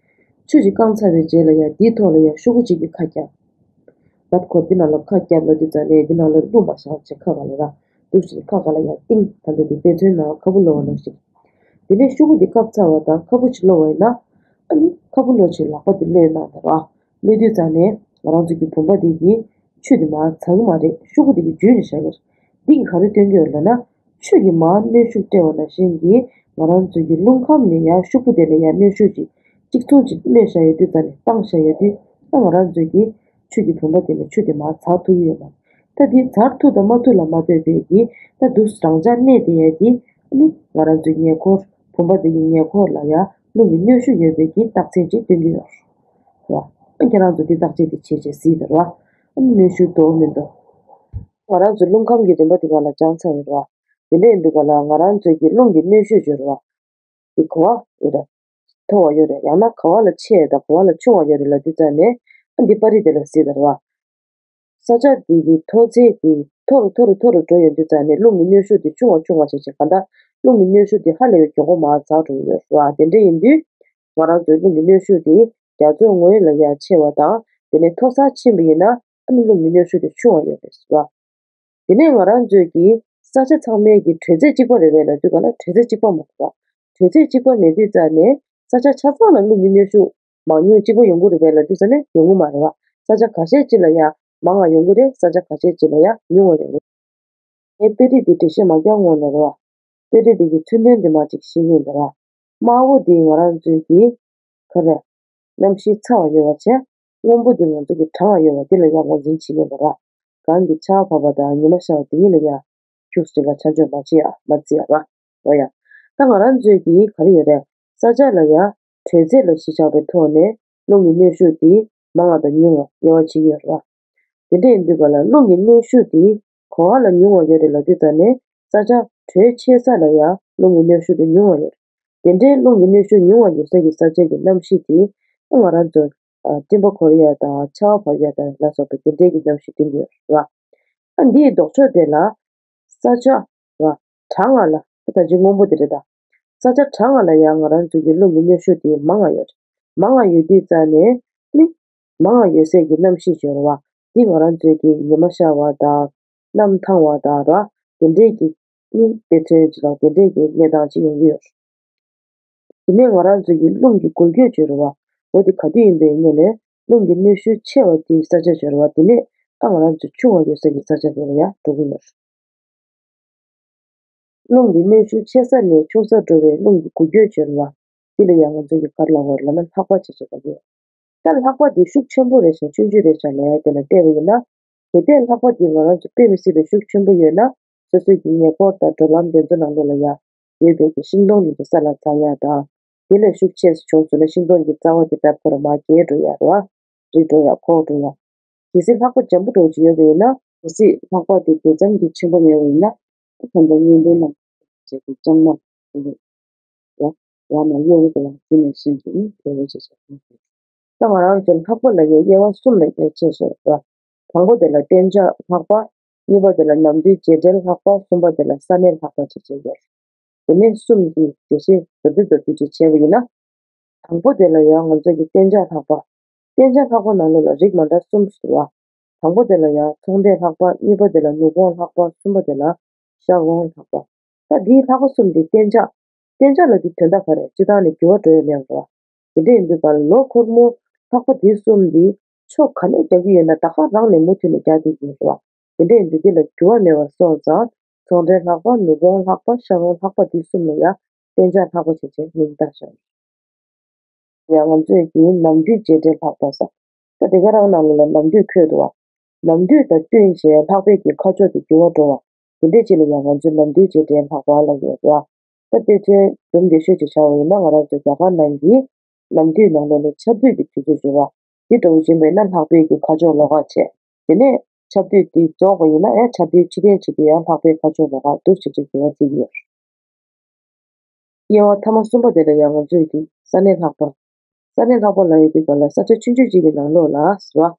ཆུ་ཅིག་བཀང་ཚར་བའི་རྗེས་ལ་ཡང་འདིའི་ཐོག་ལ་ཡང་ཤོག་གུ་ཅིག་གི་ཁ་བརྒྱབ། ད་ཁོ་འདི་ནང་ལ་ཁ་བརྒྱབ་ལབ་དུས་ཙང་ནས་འདི་ནང་ལ་བླུགས་མ་བཞག་བྱས་ཁ་ག་ལ་ར། འདུག་སེ་ཁ་ག་ལ་ཡང་བཏིང་། ད་ལྟ་འདི་དཔེ་མཚོན་ནང་ཁ་བུབ་སློག་པ་ནང་བཞིན། དེ་ནས་ཤོག་གུ་འདི་བཀབ་ཚར་བ་དང་ཁ་བུབ་ཅིག་སློག་པ་ཡིན་ན། ཨ་ནི་ཁ་བུབ་སློག་བྱས་ལག་པ་འདི་གློད་གནང་དང་ར། གློད་དུས་ཙང་ནས་ང་རང་ཚོ་གི་བུམ་པ་འདི་གི་ཆུ་འདི་མར་འཛག་གི་མ་རེད། ཤོག་གུ་འདི་གི་འཇུས་ནས་བཞག་གི་རེད། འདི་གིས་ག་རེ་སྟོན་གྱི་ཡོད་ལབ་ན། ཆུ་གིས་མར་གནོན་ཤུགས་སྤྲད་པ་ནང་བཞིན་གྱིས་ང་རང་ཚོ་གི་རླུང་ཁམས་ནས་ཡར་ཤོག་གུ་དེ་ལ་ཡར་གནོན་ཤུགས་ཅིག་གཅིག་མཚུངས་ཅིག་གནོན་བཞག་ཡོད་དུས་ཙང་ནས་བཏང་བཞག་ཡོད་དུས། ད་ང་རང་ཚོ་གི་ཆུ་གི་བུམ་པ་དེ་ནས་ཆུ་དེ་མར་འཛག་ཐུབ་ཀྱི་ཡོད་མ་རེད། ད་འདི་འཛག་ཐུབ་དང་མ་ཐུབ་ལ་མ་ལྟོས་པའི་གི་ད་འདུག་སེ་རང་འཇགས་གནས་བསྡད་ཡ་དེ་ནི་ང་རང་ཚོའི་ཉེ་འཁོར་བུམ་པ་དེ་གི་ཉེ་འཁོར་ལ་ཡ་རླུང་གི་གནོན་ཤུགས་ཡོད་པའི་གི་རྟགས་མཚན་ཅིག་སྟོན་གྱི་ཡོད་རེད་བ། ཨ་ཁྱེད་རང་ཚོ་འདི་བརྟག་དཔྱད་དེ་བྱས་བྱས་གཟིགས་དང་ར། ཨ་ནི་གནོན་ཤུགས་འདུག་མི་འདུག་ང་རང་ཚོའི་རླུང་ཁམས་ཀྱི་རིམ་པ་དེ་ག་ལ་སྦྱངས་ཚར་ཡོད་རེད་བ། དེ་འདྲ་ཡིན་དུས་ག་ལ་ང་རང་ཚོའི་གི་རླུང་གི་གནོན་ཤུགས་ཡོད་རེད་བ། འདི་ག་པར་ཡོད་རེད། མཐོ་བ་ཡོད་རེད། ཡང་ན་ག་པ་ལ་ཆེ་དང་ག་པ་ལ་ཆུང་བ་ཡོད་རེད་ལབ་དུས་ཙང་ནས། ཨ་འདི་པར་རིས་དེ་ལ་གཟིགས་དང་ར། ས་ཆ་འདི་གི་མཐོ་ཚད་དེ་མཐོ་རུ་མཐོ་རུ་མཐོ་རུ་འགྲོ་ཡོང་དུས་ཙང་ནས་རླུང་གི་གནོན་ཤུགས་དེ་ཆུང་བ་ཆུང་བ་བྱས་བྱས། གང་ལྟར་རླུང་གི་གནོན་ཤུགས་དེ་ཧ་ལས་པའི་མགྱོགས་པོ་མར་འཛག་འགྲོ་གི་ཡོད་རེད་བ། དེ་འདྲ་ཡིན་དུས་ང་རང་ཚོའི་རླུང་གི་གནོན་ཤུགས་དེ་རྒྱ་མཚོའི་ངོས་ལ་ཡར་ཆེ་བ་དང་། དེ་ནས་མཐོ་སར་ཕྱིན་པ་ཡིན་ན་ཨ་ནི་རླུང་གི་གནོན་ཤུགས་དེ་ཆུང་བ་ཡོད་རེད་བ། དེ་ནས་ང་རང་ཚོའི་གི་ས་ཆ་ཚང་མའི་གི་དྲོད་ཚད་གཅིག་པ་རེད་པས་ལབ་དུས་ག་ལ་དྲོད་ཚད་གཅིག་པ་མ་རེད་བ། དྲོད་ཚད་གཅིག་པ་མེད་དུས་ཙང་ནས་ས་ཆ་ཆ་ཚང་ལ་རླུང་གི་གནོན་ཤུགས་མང་ཉུང་གཅིག་པ་ཡོང་གི་རེད་པས་ལབ་དུས་ཙང་ནས་ཡོང་གི་མ་རེད་བ། ས་ཆ་ཁ་ཤས་ཅིག་ལ་ཡང་མང་བ་ཡོང་གི་རེད། ས་ཆ་ཁ་ཤས་ཅིག་ལ་ཡང་ཉུང་བ་ཡོང་གི་རེད། ངས་དཔེ་རིས་འདི་འགྲེལ་བཤད་མ་རྒྱག་སྔོན་ལ་རེད་བ། དཔེ་རིས་འདི་གི་མཚོན་དོན་འདི་མར་ཅིག་ཤེས་ཀྱི་ཡིན་ད་ར། དམར་པོ་འདི་ང་རང་ཚོའི་གི་ག་རེ། གནམ་གཤིས་ཚ་བ་ཡོད་པ་བྱས། སྔོན་པོ་འདི་ང་ཚོ་གི་གྲང་བ་ཡོད་པ་འདི་ལ་ཡང་ངོས་འཛིན་བྱེད་ཀྱི་ཡིན་ད་ར། གང་གི་ཆར་པ་བབས་པ་དང་ཉི་མ་ཤར་བ་འདི་གཉིས་ལ་ཡང་ཁྱུག་ཙམ་ལ་ཆ་འཇོག་མ་བྱེད་ཡ་མ་བརྩི་ཡ་ར། འོ་ཡ། ད་ང་རང་ཚོའི་གི་ག་རེ་ཡོད་རེད། ས་ཆ་ལ་ཡ་དྲོད་ཚད་ལ་གཞི་བཞག་པའི་ཐོག་ནས་རླུང་གི་གནོན་ཤུགས་འདི་མང་བ་དང་ཉུང་བ་དབྱེ་བ་ཕྱེ་གི་ཡོད་རེད་བ། དེ་འདྲ་ཡིན་དུས་ག་ལ་རླུང་གི་གནོན་ཤུགས་འདི་ག་པ་ལ་ཉུང་བ་ཡོད་རེད་ལབ་དུས་ཙང་ནས། ས་ཆ་དྲོད་ཆེ་ས་ལ་ཡ་རླུང་གི་གནོན་ཤུགས་འདི་ཉུང་བ་ཡོད་རེད། དེ་འདྲའི་རླུང་གི་གནོན་ཤུགས་ཉུང་བ་ཡོད་ས་ཀྱི་ས་ཆ་གི་གནམ་གཤིས་དེ་ང་རང་ཚོ་ཨ་སྤྲིན་པ་འཁོར་ཡ་དང་ཆར་པ་བབས་ཡ་དང་ལ་སོགས་པའི་དེ་འདྲའི་གི་གནམ་གཤིས་སྟོན་གྱི་ཡོད་རེད་བ། ཨ་འདིའི་ལྡོག་ཕྱོགས་དེ་ལ་ས་ཆ་བ་གྲང་བ་ལ་ད་ལྟ་ཅི་སྔོན་པོ་དེ་རེད་ད། ས་ཆ་གྲང་བ་ལ་ཡང་ང་རང་ཚོའི་གི་རླུང་གི་གནོན་ཤུགས་དེ་མང་བ་ཡོད་རེད། མང་བ་ཡོད་དུས་ཙང་ནས་ནི་མང་བ་ཡོད་སའི་གི་གནམ་གཤིས་སྦྱོར་བ་འདི་ང་རང་ཚོའི་གི་ཉི་མ་ཤར་བ་དང་གནམ་ཐང་བ་དང་ར། དེ་འདྲའི་གི་ནི་དཔེ་མཚོན་ཅིག་དང་དེ་འདྲའི་གི་གནས་སྟངས་ཅིག་ཡོང་གི་ཡོད་རེད། དེ་ནས་ང་རང་ཚོའི་གི་རླུང་གི་འགུལ་སྐྱོད་སྦྱོར་བ་འོ་དེ་ག་དུས་ཡིན་པའི་སྔོན་ནས་རླུང་གི་གནོན་ཤུགས་ཆེ་བ་དེའི་ས་ཆ་སྦྱོར་བ་དེ་ནས་ད་ང་རང་ཚོ་ཆུང་བ་ཡོད་ས་གི་ས་ཆ་དེ་ལ་ཡང་འགྲོ་གི་ཡོད་རེད། རླུང་གི་གནོན་ཤུགས་ཆེ་ས་ནས་ཆུང་སར་འགྲོ་བའི་རླུང་གི་འགུལ་སྐྱོད་བྱེད་རེད་བ། འདི་ལ་ཡང་ང་ཚོ་གི་ག་རེ་ལབ་དགོས་རེད་ལབ་ན་ལྷགས་པ་བྱེད་ཅེས་ལབ་ཀྱི་ཡོད། ད་ལྷགས་པ་འདི་ཤུགས་ཆེན་པོ་རེད་ཤག་ཆུང་ཆུང་རེད་ཤག་ལབ་ཡ་དེ་ལ་བལྟས་པ་ཡིན་ན། གལ་ཏེ་ལྷགས་པ་འདི་ང་རང་ཚོ་དཔེ་མི་སྲིད་པའི་ཤུགས་ཆེན་པོ་ཡོད་ན། སོ་སོའི་གི་ཉེ་འཁོར་དང་འགྲོ་ལམ་དེ་ཚོ་ནང་ལོགས་ལ་ཡང་ཡོད་པའི་གི་ཤིང་སྡོང་ཉིད་ཀྱི་ས་ལ་འཛག་ཡ་དང་། དེ་ལས་ཤུགས་ཆེ་བྱུང་སོང་ན་ཤིང་སྡོང་གི་རྩ་བ་དེ་ད་ཁོ་རང་མར་གྱེས་འགྲོ་ཡ་རེད་བ། རིལ་འགྲོ་ཡ་འཁོག་འགྲོ་ཡ། གལ་སྲིད་ལྷགས་པ་འཇམ་པོ་འདྲ་བོ་ཅིག་ཡོད་པ་ཡིན་ན། གལ་སྲིད་ལྷགས་པ་དེ་དེ་ཙམ་གྱི་ཆེན་པོ་མེད་པ་ཡིན་ན། ད་ད་ལྟ་བརྙན་འཕྲིན་ནང་བྱས་ཏེ་བཅངས་ན་འགྲིག་གི་རེད། ཡང་ན་གཡས་གཡོན་གྱི་ལ་འཛིན་ནས་ཤིང་གི་ནི་དེ་བས་ཅི་བྱ་ཁོང་ཁྲོ། ད་ང་རང་ཚོ་ལྷགས་པ་ལབ་ཡས་དབྱེ་བ་གསུམ་ལ་ཕྱེ་ཤེས་རེད་བ། དང་པོ་དེ་ལ་གཏན་འཇགས་ལྷགས་པ། གཉིས་པ་དེ་ལ་ནམ་དུས་རྗེས་འབྲེལ་ལྷགས་པ། གསུམ་པ་དེ་ལ་ས་གནས་ལྷགས་པ་བྱས་བྱས་ཡོད། དེ་ནས་གསུམ་གྱི་འགྲེལ་བཤད་མདོར་བསྡུས་མདོར་བསྡུས་ཅིག་བྱས་པ་ཡིན་ན། དང་པོ་དེ་ལ་ཡང་ང་ཚོ་གི་གཏན་འཇགས་ལྷགས་པ། གཏན་འཇགས་ལྷགས་པ་ནང་ལོགས་ལ་རིགས་མ་འདྲ་གསུམ་ཟེར་བ། དང་པོ་དེ་ལ་ཡང་ཚོང་འབྲེལ་ལྷགས་པ། གཉིས་པ་དེ་ལ་ནུབ་དབང་ལྷགས་པ། གསུམ་པ་དེ་ལ་ཤར་དབང་ལྷགས་པ། ད་འདིའི་ལྷགས་པ་གསུམ་འདི་གཏན་འཇགས། གཏན་འཇགས་ལབ་དུས་དོན་དག་ག་རེ། སྤྱིར་བཏང་ནས་འགྱུར་བ་འགྲོ་ཡ་མེད་པ། དེ་འདྲ་ཡིན་དུས་ག་ལ་ལོ་འཁོར་མོ་ལྷགས་པ་འདི་གསུམ་འདི་ཕྱོགས་ག་ནས་རྒྱག་གི་ཡོད་ན་ད་ག་རང་ནས་མུ་མཐུད་ནས་རྒྱག་བསྡད་ཀྱི་ཡོད་རེད་བ། དེ་འདྲ་ཡིན་དུས་འདི་ལ་འགྱུར་བ་མེད་པ་སོང་ཙང་། ཚོང་འབྲེལ་ལྷགས་པ། ནུབ་དབང་ལྷགས་པ། ཤར་དབང་ལྷགས་པ་འདི་གསུམ་ལ་ཡང་གཏན་འཇགས་ལྷགས་པ་བྱས་བྱས་མིང་བཏགས་བཞག་ཡང་ང་ཚོས་ཀྱིས་ནམ་དུས་རྗེས་འབྲེལ་ལྷགས་པ་ཟེར། ད་དེ་ག་རང་ནང་ལོགས་ལ་ནམ་དུས་འཁོད་འདུག་བ། ནམ་དུས་དང་བསྟུན་བྱས་ལྷགས་པའི་གི་ཁ་ཕྱོགས་དེ་འགྱུར་བ་འགྲོ་བ། དེ་འདྲས་ཅིག་ལ་ཡང་ང་ཚོས་ནམ་དུས་རྗེས་འབྲེལ་ལྷགས་པ་ལབ་ཡོད་རེད་བ། ད་དཔེ་མཚོན་སྒྲུང་འདི་ཤོད་ཅིག་བྱ་བ་ཡིན་ན། ང་རང་ཚོ་རྒྱ་གར་ནང་གི་ནམ་དུས་ནང་ལོགས་ནས་ཆར་དུས་ཀྱི་དུས་ཚོད་འགྱུར་བ། འདི་འདྲ་བོ་ཡིན་པས་ན་ལྷགས་པའི་གི་ཁ་ཕྱོགས་ལོགས་ཀ་བྱས། དེ་ནས་ཆར་དུས་འདི་རྫོགས་པ་ཡིན་ན་ཡང་ཆར་དུས་ཕྱི་ལྡན་བྱེད་དུས་ཡང་ལྷགས་པའི་ཁ་ཕྱོགས་ལོགས་ཀ་འདུག་བྱེད་ཅིག་འགྱུར་བ་བརྩི་གི་ཡོད། དབྱེ་བ་ཐ་མ་གསུམ་པ་དེ་ལ་ཡང་ང་ཚོས་ཀྱི་ས་གནས་ལྷགས་པ། ས་གནས་ལྷགས་པ་ལབ་ཡོང་དུས་ག་ལ་ས་ཆ་ཆུང་ཆུང་ཅིག་གི་ནང་ལོགས་ལ་ཟེར་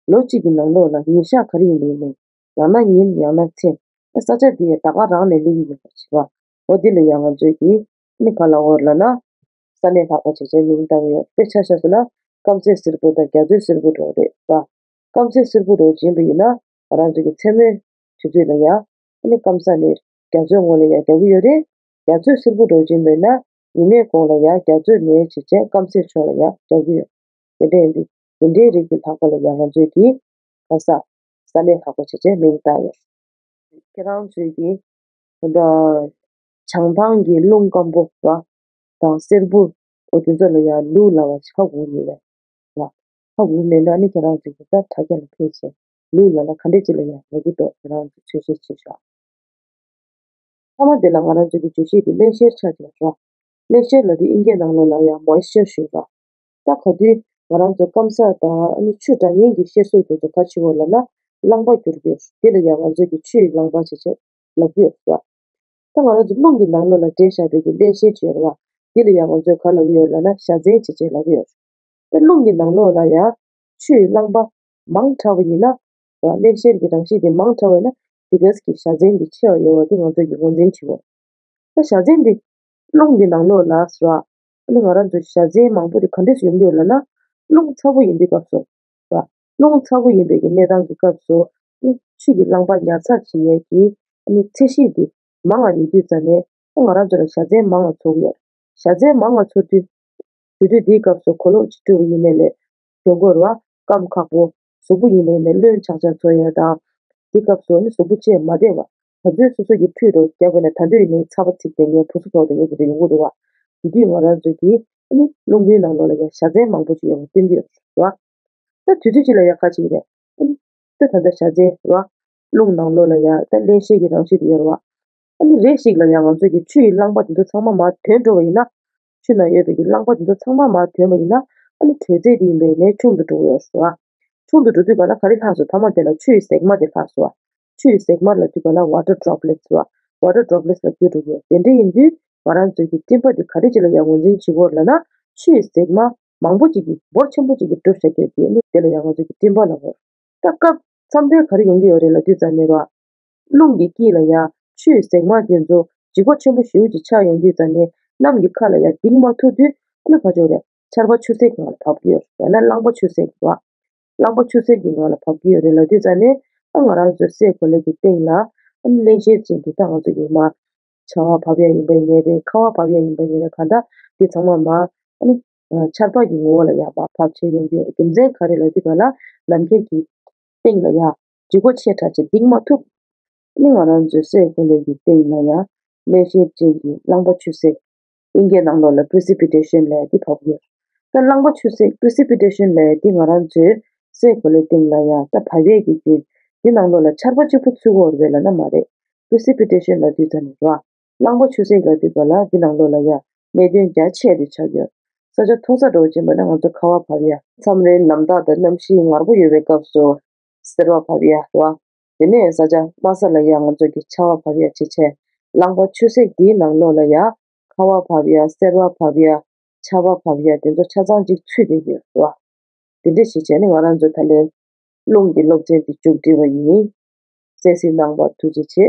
བ། ལོ་གཅིག་གི་ནང་ལོགས་ལ་ཉིན་ཞག་ག་རེ་ཡིན་པ་ཡིན་ནའི། ཡང་ན་ཉིན་ཡང་ན་ཚེས། ས་ཆ་དེ་ད་ག་རང་ནས་སླེབས་ཀྱི་ཡོད་པ་ཟེར་བ། འོ་འདི་ལ་ཡང་ང་ཚོས་ཀྱི་ནི་ག་ལབ་དགོས་ལབ་ན། ས་གནས་ལྷགས་པ་བྱས་བྱས་མིང་བཏགས་ཡོད། དཔེར་ཆ་བཞག་ཟེར་ན་སྐམ་སའི་སེར་པོ་དང་རྒྱ་མཚོའི་སེར་པོ་འདྲ་བོ་རེད་བ། སྐམ་སའི་སེར་པོ་འདྲ་བོ་ཡིན་པ་ཡིན་ན། ང་རང་ཚོ་གི་མཚན་མོའི་དུས་ཚོད་ལ་ཡང་ཨ་ནི་སྐམ་ས་ནས་རྒྱ་མཚོའི་ངོས་ལ་ཡང་རྒྱག་གི་ཡོད་རེད། རྒྱ་མཚོའི་སེར་པོ་འདྲ་བོ་ཡིན་པ་ཡིན་ན་ཉི་མའི་གུང་ལ་ཡང་རྒྱ་མཚོ་ནས་བྱས་བྱས་སྐམ་སའི་ཕྱོགས་ལ་ཡང་རྒྱག་གི་ཡོད། དེ་འདྲ་ཡིན་དུས་དེ་འདྲའི་རིགས་ཀྱི་ལྷགས་པ་ལ་ཡང་ང་ཚོས་ཀྱིས་ག་ས་ས་གནས་ལྷགས་པ་བྱས་བྱས་མིང་བཏགས་ཡོད། ཁྱེད་རང་ཚོས་ཀྱིས་ད་ལྟ་བྱང་ཐང་གི་རླུང་སྐམ་པོ་བ་དང་སེར་པོ། འོ་དེ་ཚོ་ལ་ཡང་ལུག་ལབ་པ་ཞིག་ཧ་གོ་མེད་པས། ལ་ཧ་གོ་མེད་ན་ནི་ཁྱེད་རང་ཚོས་ཀྱིས་ད་དྲ་རྒྱ་ལ་ཕེབས་བྱས་ལུག་ལབ་ན་ག་འདྲས་ཅིག་ལ་ཡང་ལབ་ཀྱི་འདུག་ཁྱེད་རང་ཚོས་ཚོད་བཤད་བྱེད་ཤོག་མཐའ་མ་དེ་ལ་ང་རང་ཚོ་གི་བརྗོད་གཞི་དེ་བརླན་གཤེར་ཆགས་ཀྱི་ཡོད་རེད། བརླན་གཤེར་ལབ་དུས་དབྱིན་སྐད་ནང་ལོགས་ལ་ཡང་མོའེ་སི་ཅར་ཞུ་ར། ད་ག་དུས་ང་རང་ཚོ་སྐམ་ས་དང་ཨ་ནི་ཆུ་འདྲ་མིན་གྱི་གཤེར་གཟུགས་དེ་ཚོ་ག་ཆེ་བོ་ལབ་ན་རླངས་པ་འགྱུར་གྱི་ཡོད་རེད། དེ་ལ་ཡང་ང་ཚོ་གི་ཆུ་ཡི་རླངས་པ་ཞེས་བྱས་ལབ་ཀྱི་ཡོད་རེད། ད་ང་རང་ཚོ་རླུང་གི་ནང་ལོགས་ལ་འདྲེས་བཞག་པའི་གི་བརླན་གཤེར་ཅིག་ཡོད་རེད་བ། དེ་ལ་ཡང་ང་ཚོས་ག་ལབ་ཀྱི་ཡོད་ལབ་ན་བཞའ་ཚན་ཞེས་བྱས་ལབ་ཀྱི་ཡོད་རེད། ད་རླུང་གི་ནང་ལོགས་ལ་ཡང་ཆུ་ཡི་རླངས་པ་མང་དྲགས་པ་ཡིན་ན། བརླན་གཤེར་གྱི་རང་བཞིན་དེ་མང་དྲགས་པ་ཡིན་ན་དེ་གས་ཀྱི་བཞའ་ཚན་དེ་ཆེ་བ་ཡོད་པ་དེ་ང་ཚོས་ཀྱི་ངོས་འཛིན་བྱེད་དགོས། ད་བཞའ་ཚན་དེ་རླུང་གི་ནང་ལོགས་ལ་ཟེར་བ། ཨ་ནི་ང་རང་ཚོ་བཞའ་ཚན་མང་པོ་དེ་ག་འདྲས་སེ་ཡོང་གི་ཡོད་ལབ་ན། རླུང་ཚ་པོ་ཡིན་དུས་སྐབས་སུ། ཟེར་བ། རླུང་ཚ་པོ་ཡིན་པའི་གི་གནས་སྟངས་ཀྱི་སྐབས་སུ། ཨ་ནི་ཆུ་ཡི་རླངས་པ་ཉར་ཚགས་བྱེད་ཡས་ཀྱི་ཨ་ནི་ཚད་གཞི་དེ་མང་བ་ཡོད་དུས་ཙང་ནས་ཨ་ང་རང་ཚོ་ལ་བཞའ་ཚན་མང་བ་ཚོར་གྱི་ཡོད། བཞའ་ཚན་མང་བ་ཚོར་དུས། དུས་ཚོད་འདིའི་སྐབས་སུ་གོས་ལོག་ཅིག་བཀྲུས་པ་ཡིན་ནའི་ལས། གྱོན་གོས་རེད་བ། སྐམ་ཁག་པོ། གཟུགས་པོ་ཡིན་པ་ཡིན་ནའི་རློན་ཆག་ཆག་ཚོར་ཡ་དང་། འདི་སྐབས་སུ་ནི་གཟུགས་པོ་བཅས་མ་བདེ་བ། ད་དུང་སོ་སོ་གི་ཁྲུས་རོ་རྒྱག་པ་ཡིན་ན་ད་དུང་ཡིན་ནའི་ཚ་བ་ཚིག་དེ་ངའི་བུ་སུ་ཐོག་དེ་ངའི་དེ་འདྲ་ཡོང་གི་འདུག་བ། དེ་དུས་ང་རང་ཚོ་གིས་ནི་རླུང་བུའི་ནང་ལོགས་ལ་ཡང་བཞའ་ཚན་མང་པོ་ཞིག་ཡོད་པ་སྟོན་གྱི་ཡོད་རེད་བ། ད་དུས་ཚོད་ཅིག་ལ་ཡང་ཁ་ཅིག་རེད། ཨ་ནི། ད་ད་ལྟ་བཞའ་ཚན་རེད་བ། རླུང་ནང་ལོགས་ལ་ཡང་ད་བརླན་གཤེར་གྱི་རང་བཞིན་དེ་ཡོད་རེད་བ། ཨ་ནི་རེ་ཞིག་ལ་ཡང་ང་ཚོས་ཀྱི་ཆུ་ཡི་རླངས་པ་དེ་ཚོ་ཚང་མ་མར་ཐོན་འགྲོ་བ་ཡིན་ན། ཆུ་ནང་ཡོད་པའི་གི་རླངས་པ་དེ་ཚོ་ཚང་མ་མར་ཐོན་པ་ཡིན་ན། ཨ་ནི་དྲོད་ཚད་དེ་ཡིན་པ་ཡིན་ནའི་ཆུང་དུ་འགྲོ་གི་ཡོད་རེད་བ། ཆུང་དུ་འགྲོ་དུས་ག་ལ་ག་རེ་ལྷག་སོང་། མཐའ་མ་དེ་ལ་ཆུ་ཡི་ཟེགས་མ་དེ་ལྷག་སོང་བ། ཆུ་ཡི་ཟེགས་མ་ལབ་དུས་ག་ལ་water droplets་བ། water droplets་ལ་འགྱུར་འགྲོ་གི་ཡོད། དེ་འདྲ་ཡིན་དུས་ང་རང་ཚོའི་གི་སྤྲིན་པ་དེ་ག་རེ་ཅིག་ལ་ཡང་ངོས་འཛིན་བྱེད་དགོས་ལབ་ན། ཆུ་ཡི་ཟེགས་མ་མང་པོ་ཅིག་གིས་འབོར་ཆེན་པོ་ཅིག་གིས་གྲུབ་བཞག་རྒྱུ་དེ་ནི་དེ་ལ་ཡང་ང་ཚོ་གི་སྤྲིན་པ་ལབ་དགོས། ད་སྐབས་མཚམས་རེ་ག་རེ་ཡོང་གི་ཡོད་རེད་ལབ་དུས་ཙམ་ནས་ར། རླུང་གི་དཀྱིལ་ལ་ཡང་ཆུའི་ཟེགས་མ་དེ་ཚོ་ལྗིད་ཁོག་ཆེན་པོ་ཞེ་པོ་ཅིག་ཆགས་ཡོང་དུས་ཙམ་ནས་གནམ་གྱི་ཁ་ལ་ཡང་ལྡིང་མ་ཐུབ་དུས་ཨ་ནི་ག་ཅོག་རེད། ཆར་པ་ཆུ་སེར་གྱི་ངང་ལ་བབས་ཀྱི་ཡོད་རེད། ཡང་ན་རླངས་པ་ཆུ་སེར་གྱི་ར། རླངས་པ་ཆུ་སེར་གྱི་ངང་ལ་བབས་ཀྱི་ཡོད་རེད་ལབ་དུས་ཙམ་ནས་ཨ་ང་རང་ཚོའི་སའི་གོ་ལའི་གི་སྟེང་ལ་ཨ་ནི་བརླན་གཤེར་ཅན་གྱི་ད་ང་ཚོ་གི་མ། བྱ་བ་བབས་ཡ་ཡིན་པ་ཡིན་ནའི་རེད། ཁ་བ་བབས་ཡ་ཡིན་པ་ཡིན་ནའི་རེད། གང་ལྟར་འདི་ཚང་མ་མ་ཨ་ནི་ཆར་པ་གི་ངོ་བོ་ལ་ཡང་མ་བབས་བྱས་ཡོང་གི་ཡོད་རེད། རྒྱུ་མཚན་ག་རེ་ལབ་དུས་ག་ལ་ནམ་མཁའི་གི་སྟེང་ལ་ཡང་ལྗིད་ཁོག་ཆེ་དྲགས་ཅིག་ལྡིང་མ་ཐུབ། ཨ་ནི་ང་རང་ཚོའི་སའི་གོ་ལའི་གི་སྟེང་ལ་ཡང་ མེ་ཤེལ་ཅན་གྱི་རླངས་པ་ཆུ་སེར། དབྱིན་སྐད་ནང་ལོགས་ལ་precipitation་ལབ་ཡ་འདི་བབས་ཡོད། ད་རླངས་པ་ཆུ་སེར་precipitation་ལབ་ཡ་འདི་ང་རང་ཚོའི་སའི་གོ་ལའི་སྟེང་ལ་ཡ་ད་བབས་ཡས་ཀྱི་རྒྱུན། འདི་ནང་ལོགས་ལ་ཆར་པ་གཅིག་པུ་ཚུད་ཀྱི་ཡོད་རེད་ལབ་ན་མ་རེད། precipitation་ལབ་དུས་ཙམ་ནས་རོ། རླངས་པ་ཆུ་སེར་ལབ་དུས་ཙམ་ལ་འདི་ནང་ལོགས་ལ་ཡ་གནད་དོན་རྒྱ་ཆེ་རེ་ཆགས་ཡོད། ས་ཆ་མཐོ་ས་འདྲ་བོ་ཅིག་མིན་ན་ང་ཚོ་ཁ་བ་བབས་ཡ། མཚམས་རེ་ནམ་ཟླ་དང་གནམ་གཤིས་ངར་པོ་ཡོད་པའི་སྐབས་སུ་སེར་བ་བབས་ཡ་རོ། དེ་ནས་ས་ཆ་དམའ་ས་ལ་ཡ་ང་ཚོ་གི་ཆར་པ་བབས་ཡ་བྱེད་བྱས། རླངས་པ་ཆུ་སེར་འདིའི་ནང་ལོགས་ལ་ཡ་ཁ་བ་བབས་ཡ། སེར་བ་བབས་ཡ། ཆར་པ་བབས་ཡ། དེ་ཚོ་ཆ་ཚང་གཅིག་ཚུད་བསྡད་ཡོད་རོ། དེ་འདྲ་བྱེད་བྱས་ནས་ང་རང་ཚོ་ད་ལན་རླུང་གི་སློབ་ཚན་འདི་མཇུག་སྒྲིལ་བ་ཡིན། གསན་གཟིགས་གནང་བར་ཐུགས་རྗེ་ཆེ།